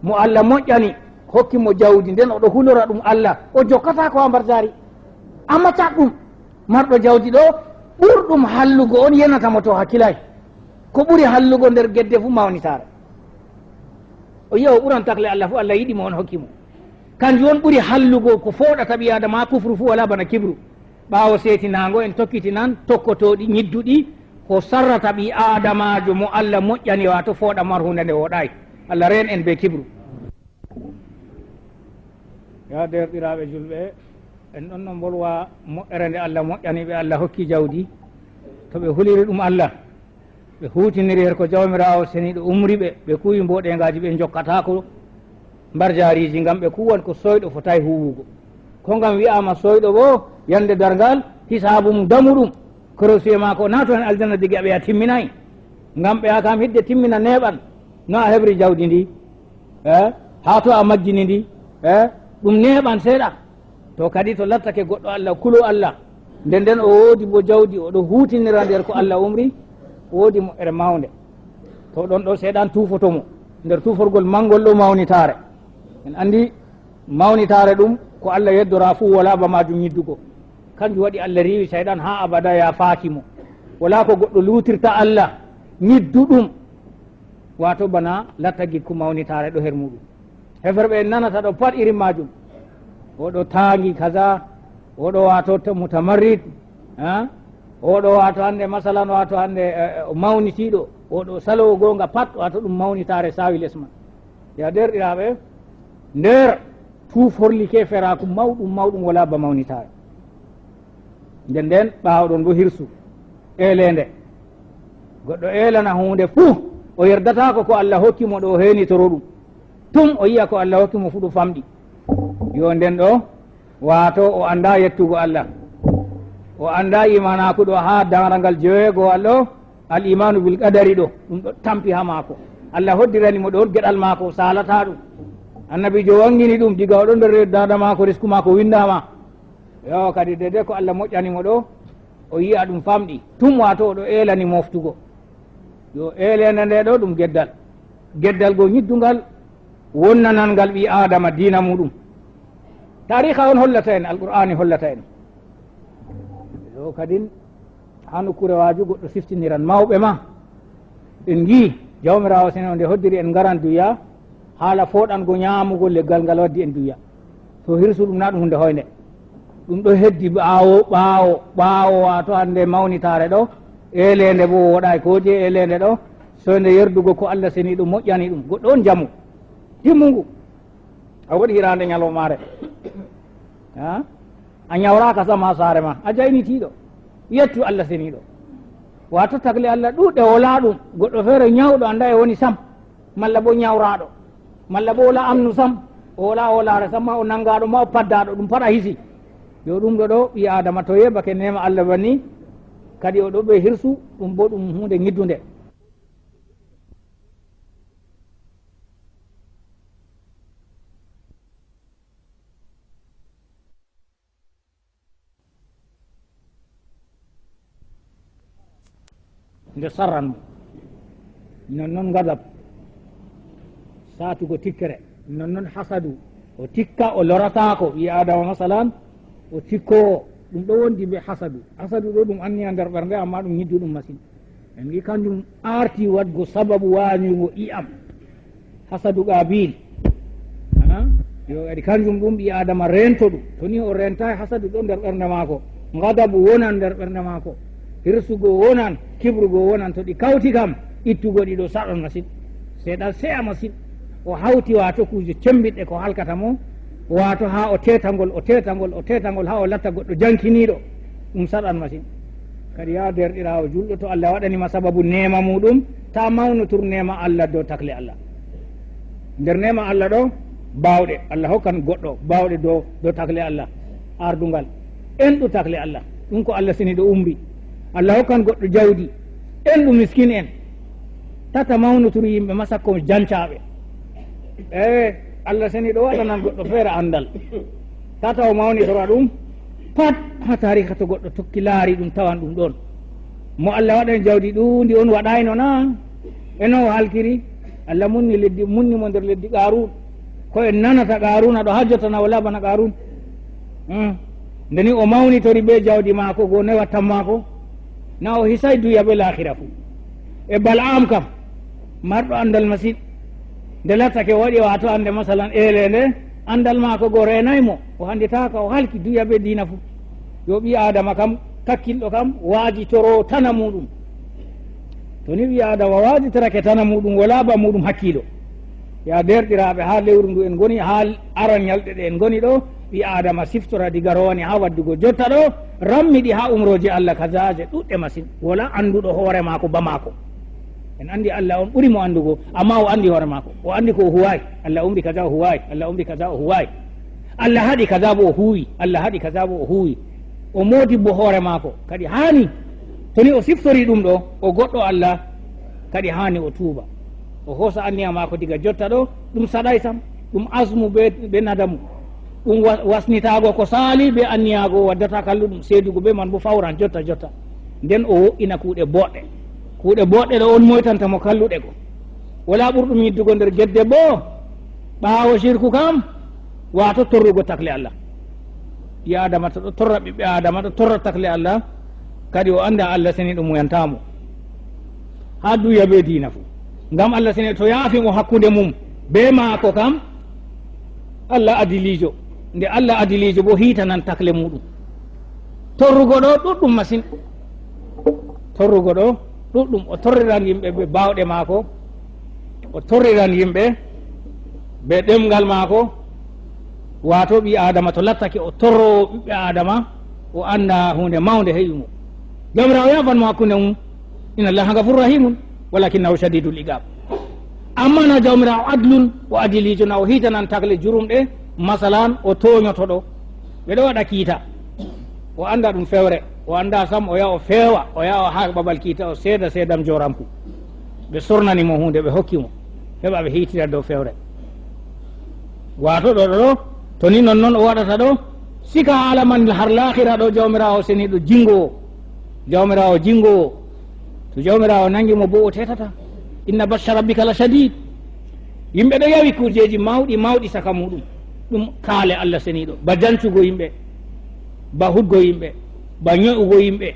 Mo Allah moƴƴani, hokki mo jawdi, nden oɗo hulora ɗum Allah, o jokkata ko haa mbarjaari. Amma caɗɗum, marɗo jawdi ɗo, ɓurɗum hallugo on yenata mo to hakkilay. Ko ɓuri hallugo nder gedde fuu mawnitaare. O yi'a o ɓuran takle Allah fuu, Allah yiɗi mo, on hokki mo. Kanjum on ɓuri hallugo ko fooɗata ɓii Aadama, kufru fuu walaa bana kibru. Ɓaawo seetinaango, en tokkitinan tokkotooɗi, nyidduɗi, ko sarrata ɓii Aadamaajo mo Allah moƴƴani, waato fooɗa mar huunde nde wooɗaay. Allah reen en bee kibru. Yaa deerɗiraaɓe julɓe, en ɗon no mbolwa moƴƴere nde Allah moƴƴani ɓe, Allah hokki jawdi. To ɓe huliri ɗum Allah, ɓe huutiniri her ko Jawmiraawo Seniiɗo umri ɓe, ɓe kuuwi mbooɗeeŋgaaji, ɓe njokkataako mbarjaariiji, ngam ɓe kuuwan ko sooyɗo fotaay huuwugo. Ko ngam wi'aama sooyɗo boo, yande darngal, hisaabu mum damuɗum, korosiye maako naato heen aljanna diga ɓe a timminaay. Ngam ɓe a kam hidde timmina neeɓan, no a heɓri jawdi ndi, eh, haa to a majjini ndi, eh, ɗum neeɓan seeɗa. To kadi to lattake goɗɗo Allah, kulo Allah, nde nden o woodi bo jawdi, o ɗo huutinira nder ko Allah umri, woodi moƴƴere mawnde. To ɗon ɗo seeɗan tuufoto mo, nder tuuforgol manngol ɗo mawnitaare. En anndi mawnitaare ɗum ko Allah yeddora fuu, walaa ba maajum nyiddugo. Kanjum waɗi Allah riiwi Sayɗan haa abada yaafaaki mo. Walaa ko goɗɗo luutirta Allah nyidduɗum. Waato bana latta gikku mawnitaare ɗo her muuɗum. Heferɓe en nanata ɗo pat irin maajum. Oɗo taangi kaza, oɗo waato to mutamarrid, ha? Oɗo waato hannde masalan, waato hannde, eh, eh, o mawnitiiɗo, oɗo salowo goonga pat, waato ɗum mawnitaare saawi les man. Ya deerɗiraaɓe, nder tuuforli ke feraaku mawɗum, mawɗum walaa ba mawnitaare. Nden nden, ɓaawo ɗon bo hirsu, eeleende. Goɗɗo eelana huunde fuu, o yerdataako ko Allah hokki mo ɗo, o heenitoro ɗum. Tum o yi'a ko Allah hokki mo fuu ɗum famɗi. Yo nden ɗo, waato o anndaa yettugo Allah. O anndaa iimaanaaku ɗo haa daŋraŋgal joweegoowal ɗo, al iimaanu bil qadari ɗo, ɗum ɗo tampi haa maako. Allah hoddirani mo ɗoon geɗal maako, o saalataa ɗum. Annabiijo waŋgini ɗum, diga o ɗon nder daada maako, risku maako winndaama. Yo, kadi deydey ko Allah moƴƴani mo ɗo, o yi'a ɗum famɗi. Tum waato o ɗo eelani moftugo. Yo, eeleende nde ɗo ɗum geddal. Geddal go nyiddungal, wonnanangal ɓii Aadama diina muuɗum. Taariika on hollata en, Alqur'aani hollata en. Yo, kadin Haa nokkuure waaju goɗɗo siftiniran mawɓe ma. En ngi Jawmiraawo sene o nde hoddiri en ngaran duya, haala fooɗango nyaamugol leggal ngal waddi en duya. To hirsu ɗum na ɗum hunde hoynde. Ɗum ɗo heddi ɓaawo, ɓaawo, ɓaawo, waato hannde mawnitaare ɗo, eeleende bo wooɗaay ko je eeleende ɗo, soynde yerdugo ko Allah seniiɗo moƴƴani ɗum. Goɗɗo on jamu, timmungu. A waɗi hiraande nyalawmaare. Ha? A nyawraaka sam haa saare ma. A jaynitiiɗo. Yettu Allah seniiɗo. Waato takle Allah ɗuuɗɗe wala ɗum. Goɗɗo feere nyawɗo annda e woni sam. Malla bo nyawraaɗo. Malla bo wala amnu sam. O wala hoolaare sam ma o nangaaɗo ma o paddaaɗo ɗum pat a hisi. Yo ɗum ɗo ɗo ɓii Aadama to yeɓake neema Allah banni. Kadi o ɗo ɓe hirsu ɗum bo ɗum huunde nyiddunde. Nde sarran mo. Non non ngadab. Saatugo tikkere. Non non hasadu. O tikka o lorataako. Ɓii Aadama masalan, o tikkowo. Ɗum ɗo wondi be hasadu. Hasadu ɗo ɗum anniya nder ɓernde, amma ɗum nyidduɗum masin. En ngi kanjum arti waɗgo sababu waanyugo i'am. Hasadu Qabil. Ha? Yo, kadi kanjum ɗum ɓii Aadama reento ɗum. To ni o reentaay, hasadu ɗo nder ɓernde maako. Ngadabu wonan nder ɓernde maako. Hirsugo wonan, kibrugo wonan. To ɗi kawti kam, ittugo ɗi ɗo saɗan masin. Seeɗa seya masin. O hawti waato kuuje cembiɗɗe ko halkata mo. Waato haa o teetangol, o teetangol, o teetangol haa o latta goɗɗo jankiniiɗo. Ɗum saɗan masin. Kadi ya deerɗiraawo julɗo, to Allah waɗani ma sababu neema muuɗum, ta mawnotur neema Allah dow takle Allah. Nder neema Allah ɗo, baawɗe. Allah hokkan goɗɗo baawɗe dow, dow takle Allah. Ardungal. Enɗu takle Allah. Ɗum ko Allah seniiɗo umri. Allah hokkan goɗɗo jawdi. Enɗu miskin en. Tata mawnotur yimɓe ma sakko jancaaɓe. Ee, Allah seniiɗo waɗanan goɗɗo feere anndal. Tata o mawnitora ɗum. Pat haa taariika to goɗɗo tokki laari ɗum tawan ɗum ɗon. Mo Allah waɗani jawdi ɗuundi on waɗayno na? E no o halkiri? Allah munni leddi, munni mo nder leddi Qaaruun. Ko en nanata Qaaruuna ɗo haa jotta na wala bana Qaaruun. Hmm. Nde ni o mawnitori be jawdi maako go noy wattan maako? Na o hisay duya be laahira fuu. E Bal'am kam, marɗo anndal masin. Nde lattake o waɗi waato annde masalan eeleende, anndal maako go reenay mo. O hannditaaka, o halki duya be diina fuu. Yo ɓii Aadama kam, kakkinɗo kam, waajitoro tana muuɗum. To ni ɓii Aadama waajitorake tana muuɗum, wala ba muuɗum hakkiilo. Ya deerɗiraaɓe, haa lewru ndu en ngoni, haa aran nyalɗe ɗe en ngoni ɗo, ɓii Aadama siftora diga rowani haa waddugo jotta ɗo, rammiɗi haa umrooje Allah kazaaje ɗuuɗɗe masin. Wala annduɗo hoore maako ba maako. En anndi Allah on ɓuri mo anndugo, amma o anndi hoore maako. O anndi ko o huwaay. Allah umri kaza o huwaay. Allah umri kaza o huwaay. Allah haɗi kaza bo o huwi. Allah haɗi kaza bo o huwi. O moodi bo hoore maako. Kadi haani, to ni o siftori ɗum ɗo, o goɗɗo Allah, kadi haani o tuuba. O hoosa anniya maako diga jotta ɗo, ɗum saɗay sam, ɗum asmu be, be nadamu. Ɗum wa-, wasnitaago ko saali be anniyaago waddata kalluɗum, seedugo be man bo fawran jotta jotta. Nden o wo'ina kuuɗe boɗɗe. Kuuɗe boɗɗe ɗo on moytanta mo kalluɗe go. Wala ɓurɗum yiddugo nder gedde bo, ɓaawo shirku kam, waato torrugo takle Allah. Ɓii Aadama to ɗo torra ɓiɓɓe Aadama, ɗo torra takle Allah, kadi o annda Allah seniiɗo muyanta mo. Haa duya be diina fuu. Ngam Allah seniiɗo to yaafi mo hakkunde mum be maako kam, Allah adiliijo. Nde Allah adiliijo bo hiitanan takle muuɗum. Torrugo ɗo ɗuɗɗum masin. Torrugo ɗo ɗuɗɗum. O torriran yimɓe be baawɗe maako. O torriran yimɓe be ɗemngal maako. Waato ɓii Aadama to lattake o torroowo ɓiɓɓe Aadama, o annda huunde mawnde heɓi mo. Jawmiraawo yaafan mo hakkunde mum. Inna Allaha gafurur rahimun, walakinnahu shadidul iqab. Amma na Jawmiraawo adlun, o adiliijo, na o hiitanan takle jurumɗe, masalan, o toonyoto ɗo. Ɓe ɗo waɗa kiita. O annda ɗum fewre. O annda sam, o yaha o feewa, o yaha o haa babal kiita, o seeda seedam joramku. Ɓe sornani mo huunde, ɓe hokki mo. Heɓa ɓe hiitira dow fewre. Waato ɗo, ɗo, ɗo, to ni non non o waɗata ɗo, sika haala man har laahira ɗo Jawmiraawo seniiɗo jinngoowo. Jawmiraawo jinngoowo. To Jawmiraawo nangi mo bo o teetata. Inna batsha rabbika la shadid. Yimɓe ɗo yawi kuujeeji mawɗi, mawɗi saka muuɗum. Ɗum kaale Allah seniiɗo. Ba jancugo yimɓe, ba hudgo yimɓe, ba nyo'ugo yimɓe.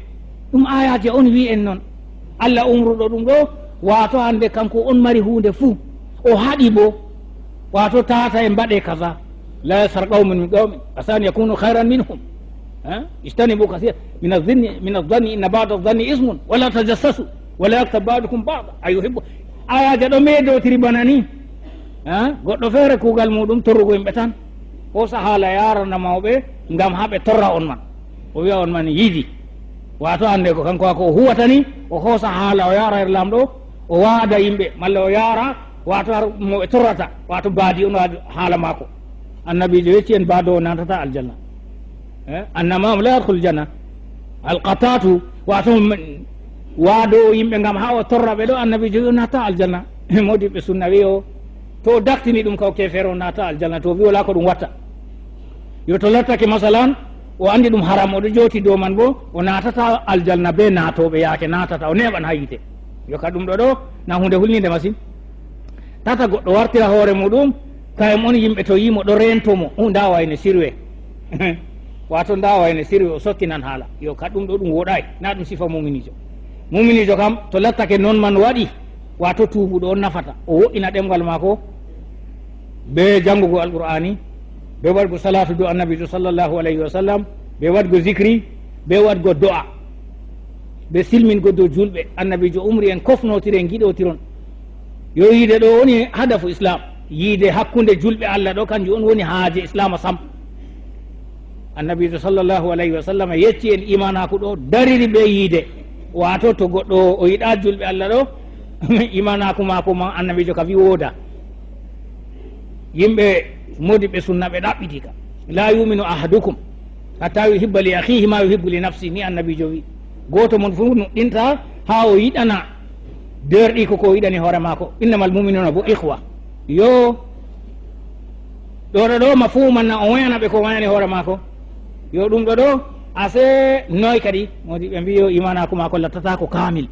Ɗum aayaaje on wi'i en non. Allah umruɗo ɗum ɗo, waato hande kanko on mari huunde fuu. O haɗi bo, waato tata en mbaɗe kaza. La yaskhar qawmun min qawmin, asa an yakunu khayran minhum. Ha? Ijtanibu kathira min adh-dhanni, min adh-dhanni inna ba'da adh-dhanni ithmun, wa la tajassasu, wa la yaghtab ba'dukum ba'da. Ayuhibbu. Aayaaje ɗo meedotiri bana ni. Ha? Goɗɗo feere kuugal muuɗum torrugo yimɓe tan. Hoosa haala yaarana mawɓe ngam haa ɓe torra on man. O wi'a on man yiidi. Waato hande ko kanko haa ko o huwata ni, o hoosa haala o yaara her laamɗo, o waada yimɓe, malla o yaara, waato har mo ɓe torrata, waato baadi on waadi haala maako. Annabiijo yecci en baadoowo naatata aljanna. Eh, annamaamu la yadkhulul janna. Alqataatu, waato m-, waadoowo yimɓe ngam haa o torra ɓe ɗo, Annabiijo wi'i o naata aljanna. Moodiɓɓe sunna wi'i o, to o daktini ɗum ka o keefeero, o naata aljanna, to o wi'i walaa ko ɗum watta. Yo to lattake masalan, o andi ɗum haram, o ɗo jooti dow man bo, o naatata aljanna be naatooɓe yaake naatata, o neeɓan haa yiite. Yo ka ɗum ɗo ɗo, na huunde hulniinde masin. Tata goɗɗo wartira hoore muuɗum, kayum on yimɓe to yi'i mo ɗo reento mo, o ndaa wayne sirwe. Waato ndaa wayne sirwe, o sokkinan haala. Yo ka ɗum ɗo ɗum wooɗaay, na ɗum sifa muminiijo. Muminiijo kam, to lattake non man waɗi, waato tuubuɗo on nafata, o wo'ina ɗemngal maako, be janngugo Alqur'aani, be waɗgo salaatu dow Annabiijo sallallahu alayhi wa sallam, be waɗgo zikri, be waɗgo do'a, be silmingo dow julɓe. Annabiijo umri en kofnotiren, giɗotiron. Yo yiide ɗo woni hadafu Islam. Yiide hakkunde julɓe Allah ɗo, kanjum on woni haaje Islaama sam. Annabiijo sallallahu alayhi wa sallam yecci en imaanaaku ɗo dariri be yiide. Waato to goɗɗo o yiɗa julɓe Allah ɗo, imaanaaku maako man Annabiijo ka wi wooda. Yimɓe moodiɓɓe sunna ɓe ɗaɓɓiti ka. "La yuminu ahadukum hatta yuhibba li akhihi ma yuhibbu li nafsi," ni Annabiijo wi. Gooto mon fuu nuɗɗinta haa o yiɗana deerɗiiko ko o yiɗani hoore maako. "Innamal mu'minuna bo ikhwa." Yo. Ɗo, ɗo, ɗo, mafhumu man na o wayana ɓe ko wayani hoore maako. Yo ɗum ɗo ɗo, ase noy kadi, moodi ɓe mbi'i yo imaanaaku maako lattataako kaamil.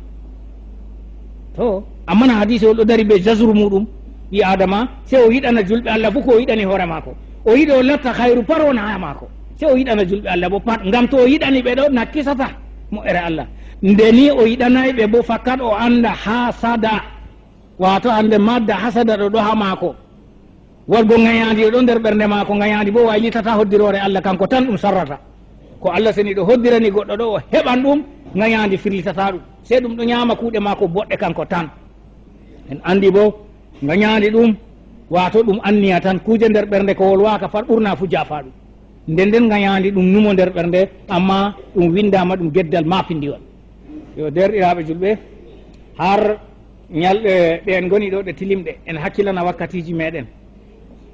To, amma na hadiisi on ɗo dari be jazru muuɗum, ɓii Aadama, sey o yiɗana julɓe Allah fuu ko o yiɗani hoore maako. O yiɗi o latta khayru par wona haa maako. Sey o yiɗana julɓe Allah bo pat, ngam to o yiɗani ɓe ɗo, nakkisata mo'ere Allah. Nde ni o yiɗanay ɓe bo, fakat o anda hasada. Waato hande madda hasada ɗo, ɗo haa maako. Waɗgo ŋayaandi ɗo nder ɓernde maako, ŋayaandi bo waylitata hoddiroore Allah, kanko tan ɗum sarrata. Ko Allah seniiɗo hoddirani goɗɗo ɗo, o heɓan ɗum, ŋayaandi firlitata ɗum. Sey ɗum ɗo nyaama kuuɗe maako boɗɗe kanko tan. En andi bo, ŋayaandi ɗum, waato ɗum anniya tan, kuuje nder ɓernde ko wolwaaka fat ɓurna fu jaafa ɗum. Nden nden ŋayaandi ɗum numo nder ɓernde, amma ɗum windaama ɗum geddal maapindiwal. Yo deerɗiraaɓe julɓe, har ñalɗe ɗe en ngoni ɗo ɗe tilimɗe, en hakkilana wakkatiiji meɗen.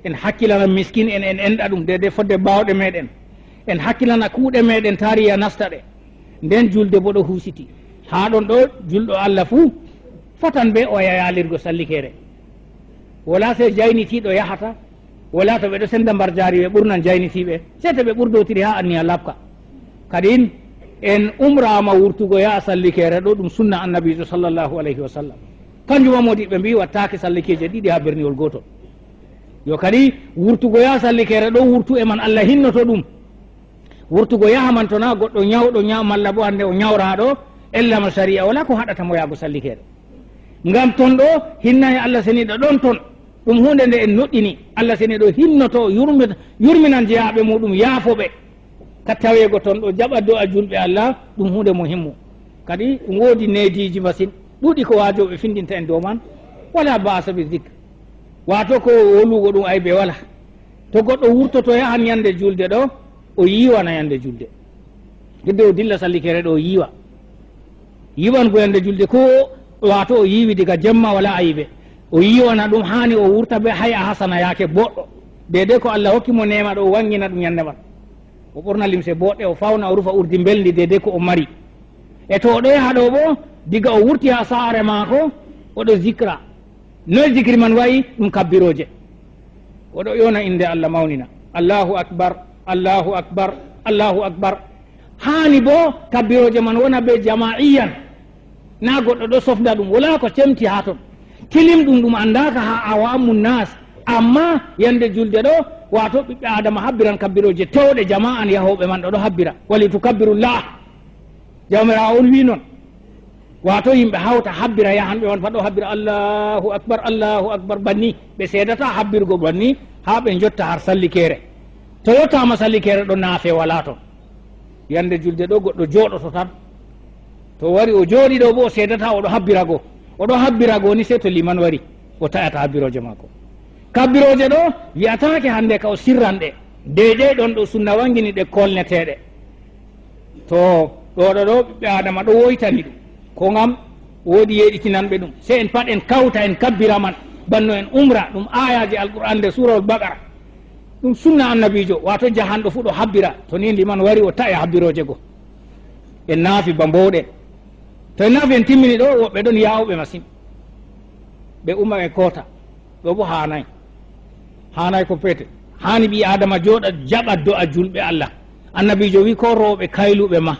En hakkilana miskin en, en enɗa ɗum, de, de fodde baawɗe meɗen. En hakkilana kuuɗe meɗen, taariya nasta ɗe. Nden julde bo ɗo husiti. Haa ɗon ɗo julɗo Allah fuu fotan be o yaalirgo sallikeere. Wala sey jaynitiiɗo yahata, wala to ɓe ɗo senda mbarjaari ɓe ɓurnan jaynitiiɓe, sey to ɓe ɓurdotiri haa anniya laaɓka. Kadin, en umraama wurtugo yaha sallikeere ɗo, ɗum sunna Annabiijo sallallahu alayhi wa sallam. Kanjum ma moodiɓɓe mbi'i wattaake sallikeeje ɗiɗi haa berniwol gootol. Yo kadi wurtugo yaha sallikeere ɗo, wurtu e man Allah hinnoto ɗum. Wurtugo yaha man to na goɗɗo nyawɗo nya-, malla bo hande o nyawraaɗo, ella mo sariya wala ko haɗata mo yaago sallikeere. Ngam ton ɗo hinnaye Allah seniiɗo ɗon ton. Ɗum huunde nde en nuɗɗini. Allah seniiɗo hinnoto, yurmi-, yurminan jeyaaɓe muuɗum, yaafo ɓe. Ka taweego ton ɗo jaɓa do'a julɓe Allah, ɗum huunde muhimmu. Kadi ɗum woodi neediiji masin. Ɗuuɗi ko waajooɓe findinta en dow man. Wala ba'asa bi dhikr. Waato ko wolugo ɗum aybe wala. To goɗɗo wurtoto yahan yande julde ɗo, o yiiwana yande julde. Hidde o dilla sallikeere ɗo o yiiwa. Yiiwango yande julde ko waato o yiiwi diga jemma wala aybe. O yiiwana ɗum haani o wurta be hay'a hasana yaake boɗɗo. Deydey ko Allah hokki mo neema ɗo o wangina ɗum yande man. O ɓorna limse boɗɗe, o fawna, o rufa urdi mbelndi deydey ko o mari. E to o ɗo yaha ɗo bo, diga o wurti haa saare maako, o ɗo zikra. Noy zikri man wa'i? Ɗum kabbirooje. O ɗo yona innde Allah mawnina. Allahu akbar, Allahu akbar, Allahu akbar. Haani bo kabbirooje man wona be jama'iyan. Na goɗɗo ɗo sofda ɗum, wala ko cemti haa ton. Tilim ɗum, ɗum andaaka haa awamun nas. Amma yande julde ɗo, waato ɓiɓɓe Adama habbiran kabbirooje towɗe jama'an yahooɓe man ɗo ɗo habbira. Wali tukabbirullah. Jawmiraawo on wi'i non. Waato yimɓe hawta habbira yahanɓe on pat o habbira Allahu Akbar, Allahu Akbar banni. Ɓe seedata habbirgo banni haa ɓe njotta har sallikeere. To yottaama sallikeere ɗo naafe walaa ton. Yande julde ɗo goɗɗo jooɗoto tan. To wari o jooɗi ɗo bo o seedata o ɗo habbira go. O ɗo habbira go ni sey to liman wari o taƴata habbirooje maako. Kabbirooje ɗo wi'ataake hande ka o sirran ɗe. Deydey ɗon ɗo sunna wangini ɗe kolneteeɗe. To ɗo ɗo ɗo ɓiɓɓe Aadama ɗo woytani ɗum. Ko ngam woodi yeeɗitinanɓe ɗum. Sey en pat en kawta en kabbira man. Banno en umra ɗum aayaaje Alqur'aan nder Suurawol Baqara. Ɗum sunna annabiijo, waato jahanɗo fuu ɗo habbira. To ni liman wari o taƴa habbirooje go. En naafi ba mbowɗen. To en naafi en timmini ɗo, woɓɓe ɗon yaawɓe masin. Ɓe umma ɓe koota. Ɗo bo haanay. Haanay ko peete. Haani ɓii Aadama jooɗa jaɓa do'a julɓe Allah. Annabiijo wi'i ko rowɓe kayluɓe ma.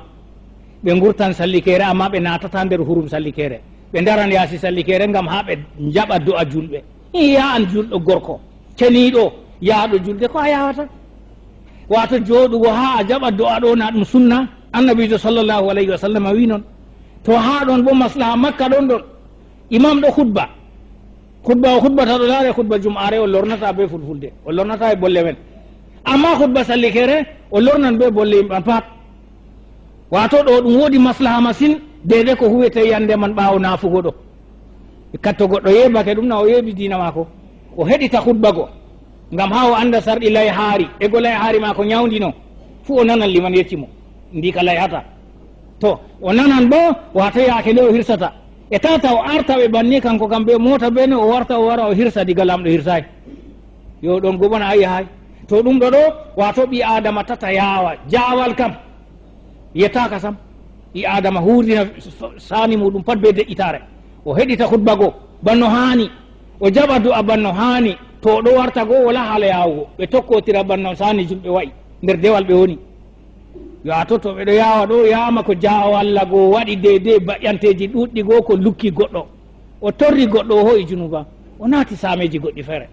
Ɓe ngurtan sallikeere, ammaa ɓe naatata nder hurum sallikeere. Ɓe ndaran yaasi sallikeere ngam haa ɓe njaɓa do'a julɓe. In ya'an julɗo gorko, ceniiɗo, yahɗo julde ko a yahata. Waato jooɗugo haa a jaɓa do'a ɗo na ɗum sunna. Annabiijo sallallahu alayhi wa sallam wi'i non. To haa ɗon bo maslaha Makka ɗon ɗon. Imam ɗo khutba. Khutba o khutbata ɗo laare khutba jum'aare o lornata be fulfulde. O lornata e bolle men. Ammaa khutba sallikeere o lornan be bolle yimɓe pat. Waato ɗo ɗum woodi maslaha masin, deydey ko huwete yande man ɓaawo naafugo ɗo. Katto goɗɗo yeebake ɗum na o yeebi diina maako. O heɗita khutba go. Ngam haa o annda sarɗi layhaari, e go layhaari maako nyawndino. Fuu o nanan liman yecci mo. Ndi ka layhata. To, o nanan bo, waato yaake nde o hirsata. E tata o arta ɓe banni kanko kam be moota be ne o warta o wara o hirsa diga Laamɗo hirsaay. Yo ɗon gomana a yahaay. To ɗum ɗo ɗo, waato ɓii Aadama tata yaawa, jaawal kam. Yettaaka sam. Ɓii Aadama huurdina saani muuɗum pat be deƴƴitaare. O heɗita khutba go, banno haani. O jaɓa du'a banno haani. To o ɗo warta go, wala haala yaawugo. Ɓe tokkotira banno saani julɓe wa'i. Nder dewal ɓe woni. Yo a totto ɓe ɗo yaawa ɗo, yaama ko jaawo Allah go waɗi deydey baƴanteeji ɗuuɗɗi go ko lukki goɗɗo. O torri goɗɗo o ho'i junuba. O naati saameeji goɗɗi feere.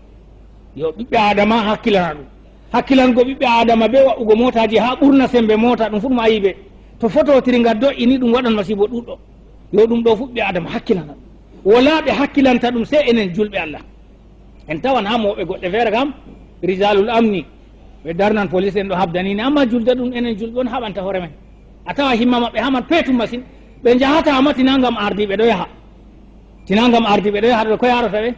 Yo ɓiɓɓe Aadama hakkilana ɗum. Hakkilango ɓiɓɓe Aadama be waɗugo mootaaji haa ɓurna sembe moota ɗum fu ɗum ayibe. To fototiri nga do'i ni ɗum waɗan masiibo ɗuuɗɗo. Yo ɗum ɗo fu ɓiɓɓe Aadama hakkilana ɗum. Wala ɓe hakkilanta ɗum sey enen julɓe Allah. En tawan haa mooɓe goɗɗe feere kam, rijalul amni, ɓe darnan polis en ɗo habdanini, ammaa julde ɗum enen julɓe on haɓanta hoore men. A tawa himma maɓɓe haman peetum masin, ɓe njahata amma tina ngam ardiiɓe ɗo yaha. Tina ngam ardiiɓe ɗo yaha ɗo ko yaarata ɓe.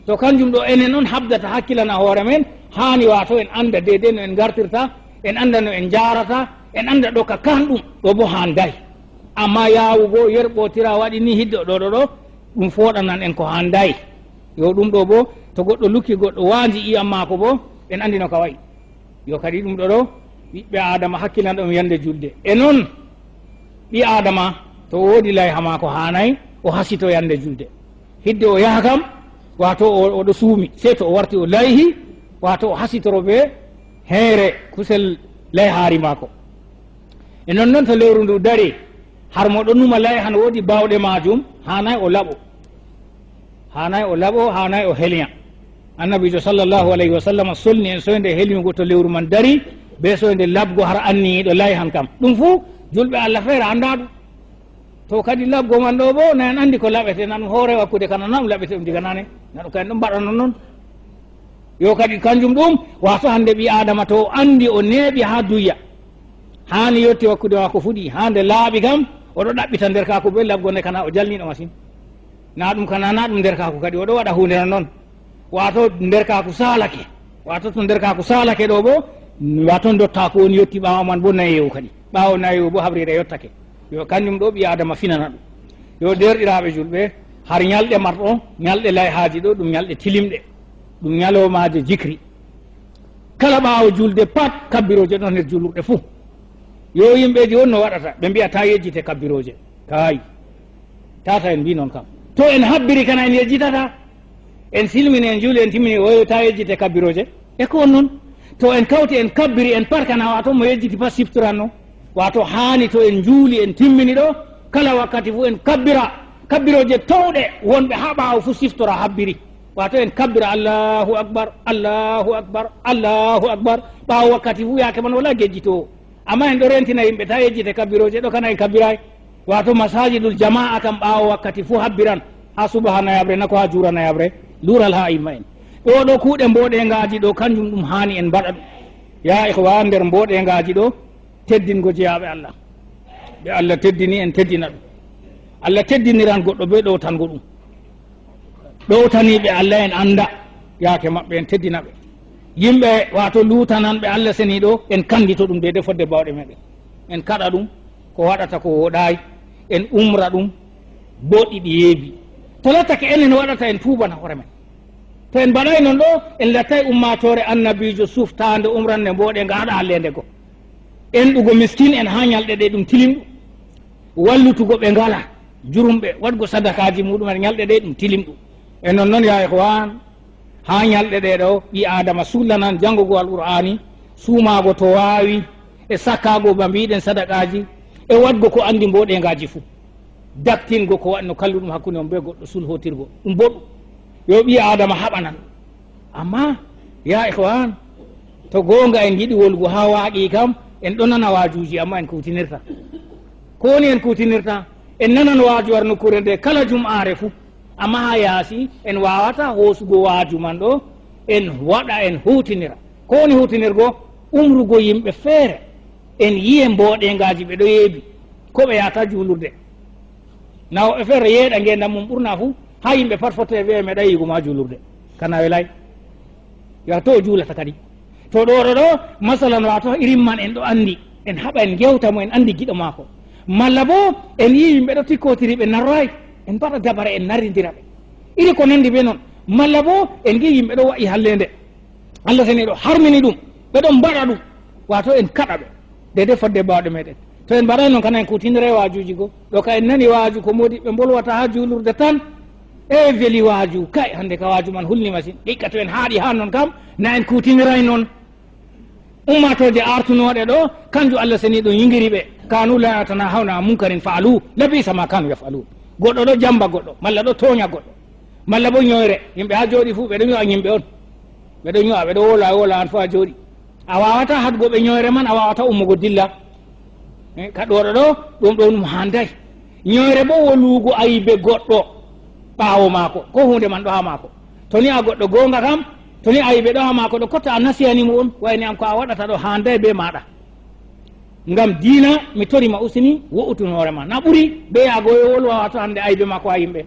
To kanjum ɗo enen on habdata hakkilana hoore men, haani waato en annda deydey no en ngartirta, en annda no en njaarata, en annda ɗo ka kanɗum, ɗo bo haanday. Ammaa yaawugo yerɓotira waɗi ni hiddo ɗo ɗo ɗo, ɗum fooɗanan en ko haanday. Yo ɗum ɗo bo, to goɗɗo lukki goɗɗo waanji iyam maako bo, en anndi no ka wa'i. Yo kadi ɗum ɗo ɗo, ɓiɓɓe Aadama hakkilan ɗum yande julde. E non, ɓii Aadama to o woodi layha maako haanay o hasito yande julde. Hidde o yaha kam, waato o, o ɗo suumi, sey to o warti o layhi, waato o hasitoro be heere kusel layhaari maako. E non non to lewru ndu dari, har mo ɗo numa layha no woodi baawɗe maajum, haanay o laɓo. Haanay o laɓo, haanay o helnya. Annabiijo sallallahu alayhi wa sallam solni en soynde helnyugo to lewru man dari, be soynde laɓgo har anniyiiɗo layhan kam. Ɗum fuu, julɓe Allah feere anndaa ɗum. To kadi laɓgo man ɗo boo, na en anndi ko laɓete, na ɗum hoore wakkude kana, na ɗum laɓete ɗum diga naane, na ɗum kayen ɗum mbaɗanon non. Yo kadi kanjum ɗum, waato hannde ɓii Aadama to o anndi o neeɓi haa duya, haa ni yotti wakkude maako fuɗi, haa nde laaɓi kam, o ɗo ɗaɓɓita nderkaaku bee laɓgo nde kana o jalniiɗo masin. Na ɗum kana, na ɗum nderkaaku kadi, o ɗo waɗa huunde non non. Waato nderkaaku saalake, waato to nderkaaku saalake ɗo boo, waato ndottaaku woni yotti ɓaawo man boo nayeewu kadi. Ɓaawo nayeewu boo habriire yottake. Yo kanjum ɗo ɓii Aadama finana ɗum. Yo deerɗiraaɓe julɓe, har nyalɗe marɗo, nyalɗe layhaaji ɗo, ɗum nyalɗe tilimɗe, ɗum nyaloomaaje jikri. Kala ɓaawo julde pat, kabbirooje ɗon nder julurɗe fuu. Yo yimɓeeji won no waɗata, ɓe mbi'a taa yejjite kabbirooje. Kaay, tata en mbii non kam. To en habbiri kana en yejjitata, en silmini, en juuli, en timmini, o taa yejjite kabbirooje. E ko on non? To en kawti en kabbiri, en parkana, waato mo yejjiti pat siftoranno. Waato haani to en juuli, en timmini ɗo, kala wakkati fuu en kabbira. Kabbirooje towɗe wonɓe haa ɓaawo fuu siftora habbiri. Waato en kabbira, Allahu Akbar, Allahu Akbar, Allahu Akbar. Ɓaawo wakkati fuu yaake man walaa gejjitoowo. Ammaa en ɗo rentina yimɓe, taa yejjite kabbirooje ɗo, kana en kabbiraay. Waato masajidul jama'a kam ɓaawo wakkati fuu habbiran, haa subahanayaɓre na ko haa juuranayaaɓre, luural haa imma en. Ɗo ɗo kuuɗe mboɗeŋgaaji ɗo, kanjum ɗum haani en mbaɗa ɗum. Ya ikhwan, nder mboɗeŋgaaji ɗo, teddingo jeyaaɓe Allah. Ɓe Allah teddini, en teddina ɗum. Allah teddiniran goɗɗo bee ɗowtango ɗum. Ɗowtaniiɓe Allah en annda yaake maɓɓe, en teddina ɓe. Yimɓe, waato luutananɓe Allah seniiɗo, en kanndito ɗum deydey fodde baawɗe meeɗen. En kaɗa ɗum ko waɗata ko wooɗaay, en umra ɗum, booɗɗi ɗi yeebi. To lattake enen waɗata, en tuubana hoore men. To en mbaɗaay non ɗo, en lattay ummaatoore annabiijo suftaande umrande mboɗeŋga haɗa halleende go. Enɗugo miskin en haa nyalɗe ɗe ɗum tilimɗum. Wallutugo ɓe ngala, jurumɓe, waɗgo sadakaaji muɗum en nyalɗe ɗe ɗum tilimɗum. E non non, ya ikhwan, haa nyalɗe ɗe ɗo, ɓii Aadama sullanan janngugo Alqur'aani, suumaago to waawi, e sakkaago ba mbiɗen sadakaaji, e waɗgo ko anndi mboɗeŋgaaji fuu. Daktingo ko waɗno kalluɗum hakkunde on bee goɗɗo, sulhotirgo. Ɗum boɗɗum. Yo ɓii Aadama haɓanan. Amma, ya ikhwan, to goonga en yiɗi wolugo haa waaqi'i kam, en ɗo nana waajuuji, amma en kuutinirta. Ko woni en kuutinirta? En nanan waaju war nokkuure nde kala jum'aare fuu. Amma haa yaasi, en waawataa hoosugo waaju man ɗo, en waɗa, en huutinira. Ko woni huutinirgo? Umrugo yimɓe feere. En yi'e mboɗeŋgaaji ɓe ɗo yeebi. Ko ɓe yahata juulurde. Na woɓɓe feere yeeɗa ngeendam mum ɓurna fuu, haa yimɓe pat fotte ɓe meeɗa yi'ugo ma juulurde. Kana welaay. Yo to o juulata kadi. To ɗo ɗo ɗo, masalan, waato irin man en ɗo anndi, en haɓa en ngewta mo, en anndi giɗo maako. Malla boo en yi'i yimɓe ɗo tikkotiri ɓe narraay, en mbaɗa dabare en narrindira ɓe. Iri ko nanndi bee non. Malla boo en ngi'i yimɓe ɗo wa'i halleende. Allah seniiɗo harmini ɗum, ɓe ɗon mbaɗa ɗum. Waato en kaɗa ɓe. Deydey fodde baawɗe meeɗen. To en mbaɗaay non, kana en kuutiniraay waajuuji go. Ɗo ka en nani waaju ko moodiɓɓe mbolwata haa juulurde tan. E weli waaju, kay, hannde ka waaju man hulni masin. Ndikka to en haaɗi haa non kam, na en kuutiniraay non. Ummaatooje artunooɗe ɗo, kanjum Allah seniiɗo yingiri ɓe. Kanu la yatanahawna an munkarin fa'alu, labisa ma kanu yaf'alun. Goɗɗo ɗo jamba goɗɗo, malla ɗo toonya goɗɗo, malla bo nyoyre. Yimɓe haa jooɗi fuu, ɓe ɗo nyo'a yimɓe on. Ɓe ɗo nyo'a, ɓe ɗo wola, wola, an fuu a jooɗi. A waawataa haɗgo ɓe nyoyre man, a waawataa ummugo dilla. Eh, ka ɗo ɗo ɗo, ɗum ɗo ɗum haanday. Nyoyre bo wolugo aybe goɗɗo ɓaawo maako, ko huunde man ɗo haa maako. To ni a goɗɗo goonga kam, to ni aybe ɗo haa maako ɗo, kotta a nasiyani mo on, wayni am ko a waɗata ɗo haanday bee maaɗa. Ngam diina, mi tori ma usini, wo'utun hoore ma. Na ɓuri bee yaago yo wolwa waato hannde aybe maako haa yimɓe.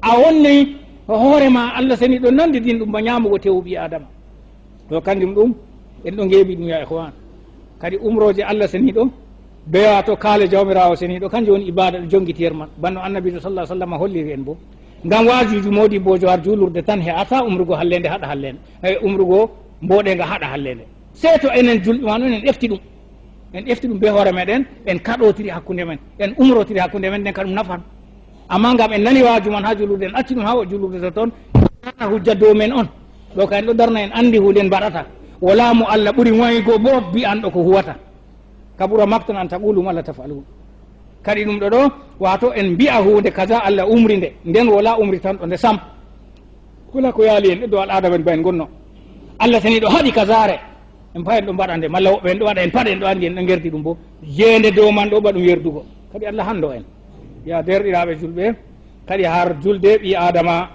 A wonnay hoore ma, Allah seniiɗo nandi din ɗum ba nyaamugo tewu ɓii Aadama. To kanjum ɗum, en ɗo ngeeɓi ɗum, ya ikhwan. Kadi umrooje Allah seniiɗo, bee waato kaale Jawmiraawo seniiɗo, kanjum woni ibaada ɗo jongiti yer man. Banno Annabiijo sallallahu alaihi wasallam holliri en bo. Ngam waajuuji moodibboojo har juulurde tan he'ata umrugo halleende haɗa halleende. E umrugo mboɗeŋga haɗa halleende. Sey to enen julɓe man on en efti ɗum. En efti ɗum bee hoore meɗen, en kaɗotiri hakkunde men, en umrotiri hakkunde men, nden ka ɗum nafan. Amma ngam en nani waaju man haa juulurde, en acci ɗum haa o juulurde totton, en darna hujja dow men on. Ɗo ka en ɗo darna, en anndi huunde en mbaɗata. Walaa mo Allah ɓuri waygo bo bi'anɗo ko huwata. Kabura maktan an taqulu ma la taf'alun. Kadi ɗum ɗo ɗo, waato en mbi'a huunde kaza Allah umri nde, nden walaa umritanɗo nde sam. Walaa ko yaali en, ɗo al'aada men ba en ngonno. Allah seniiɗo haɗi kazaare, en pay en ɗo mbaɗa nde, malla woɓɓe en ɗo waɗa, en paɗa, en ɗo anndi, en ɗo ngerdi ɗum bo. Jeende dow man ɗo ba ɗum yerdugo. Kadi Allah hanndo en. Ya deerɗiraaɓe julɓe, kadi har julde ɓii Aadama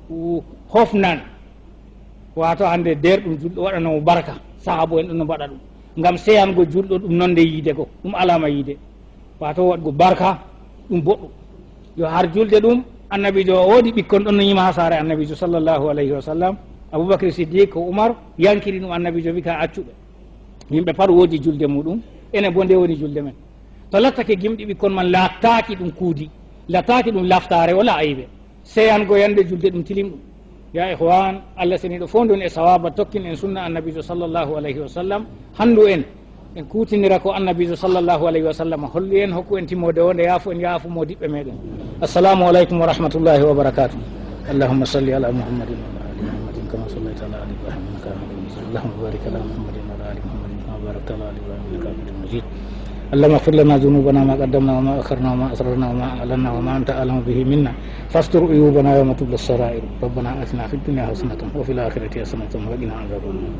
u-, hofnan. Waato hannde deerɗum julɗo waɗana mo barka. Sahaabu en ɗon no mbaɗa ɗum. Ngam seyango julɗo ɗum nonde yiide go. Ɗum alaama yiide. Waato waɗgo barka ɗum boɗɗum. Yo har julde ɗum, Annabiijo o woodi ɓikkon ɗon no yima haa saare Annabiijo sallallahu alayhi wa sallam. Abubakar Siddiq ko Umar yankiri ɗum Annabiijo wi ka accu ɓe. Yimɓe pat woodi julde muɗum. Enen bo nde woni julde men. To lattake gimɗi ɓikkon man lattaaki ɗum kuudi, lattaaki ɗum laftaare, wala aybe. Seyango yande julde ɗum tilimɗum. Ya ikhwan, Allah seniiɗo foondun e sawaaba, tokkin en sunna Annabiijo sallallahu alayhi wa sallam, handu en, en kuutinira ko Annabiijo sallallahu alayhi wa sallam holli en, hokku en timmoode wonde, yaafu en, yaafu moodiɓɓe meɗen. Assalamu alaykum wa rahmatullahi wa barakatuh. اللهم صل على محمد وعلى آل محمد كما صليت على آل إبراهيم إنك حميد مجيد. اللهم بارك على محمد وعلى آل محمد كما باركت على آل إبراهيم إنك حميد مجيد. اللهم اغفر لنا ذنوبنا ما قدمنا وما أخرنا وما أسررنا وما أعلنا وما أنت أعلم به منا. فاستر عيوبنا يوم تبلى السرائر. ربنا آتنا في الدنيا حسنة وفي الآخرة حسنة وقنا عذاب النار.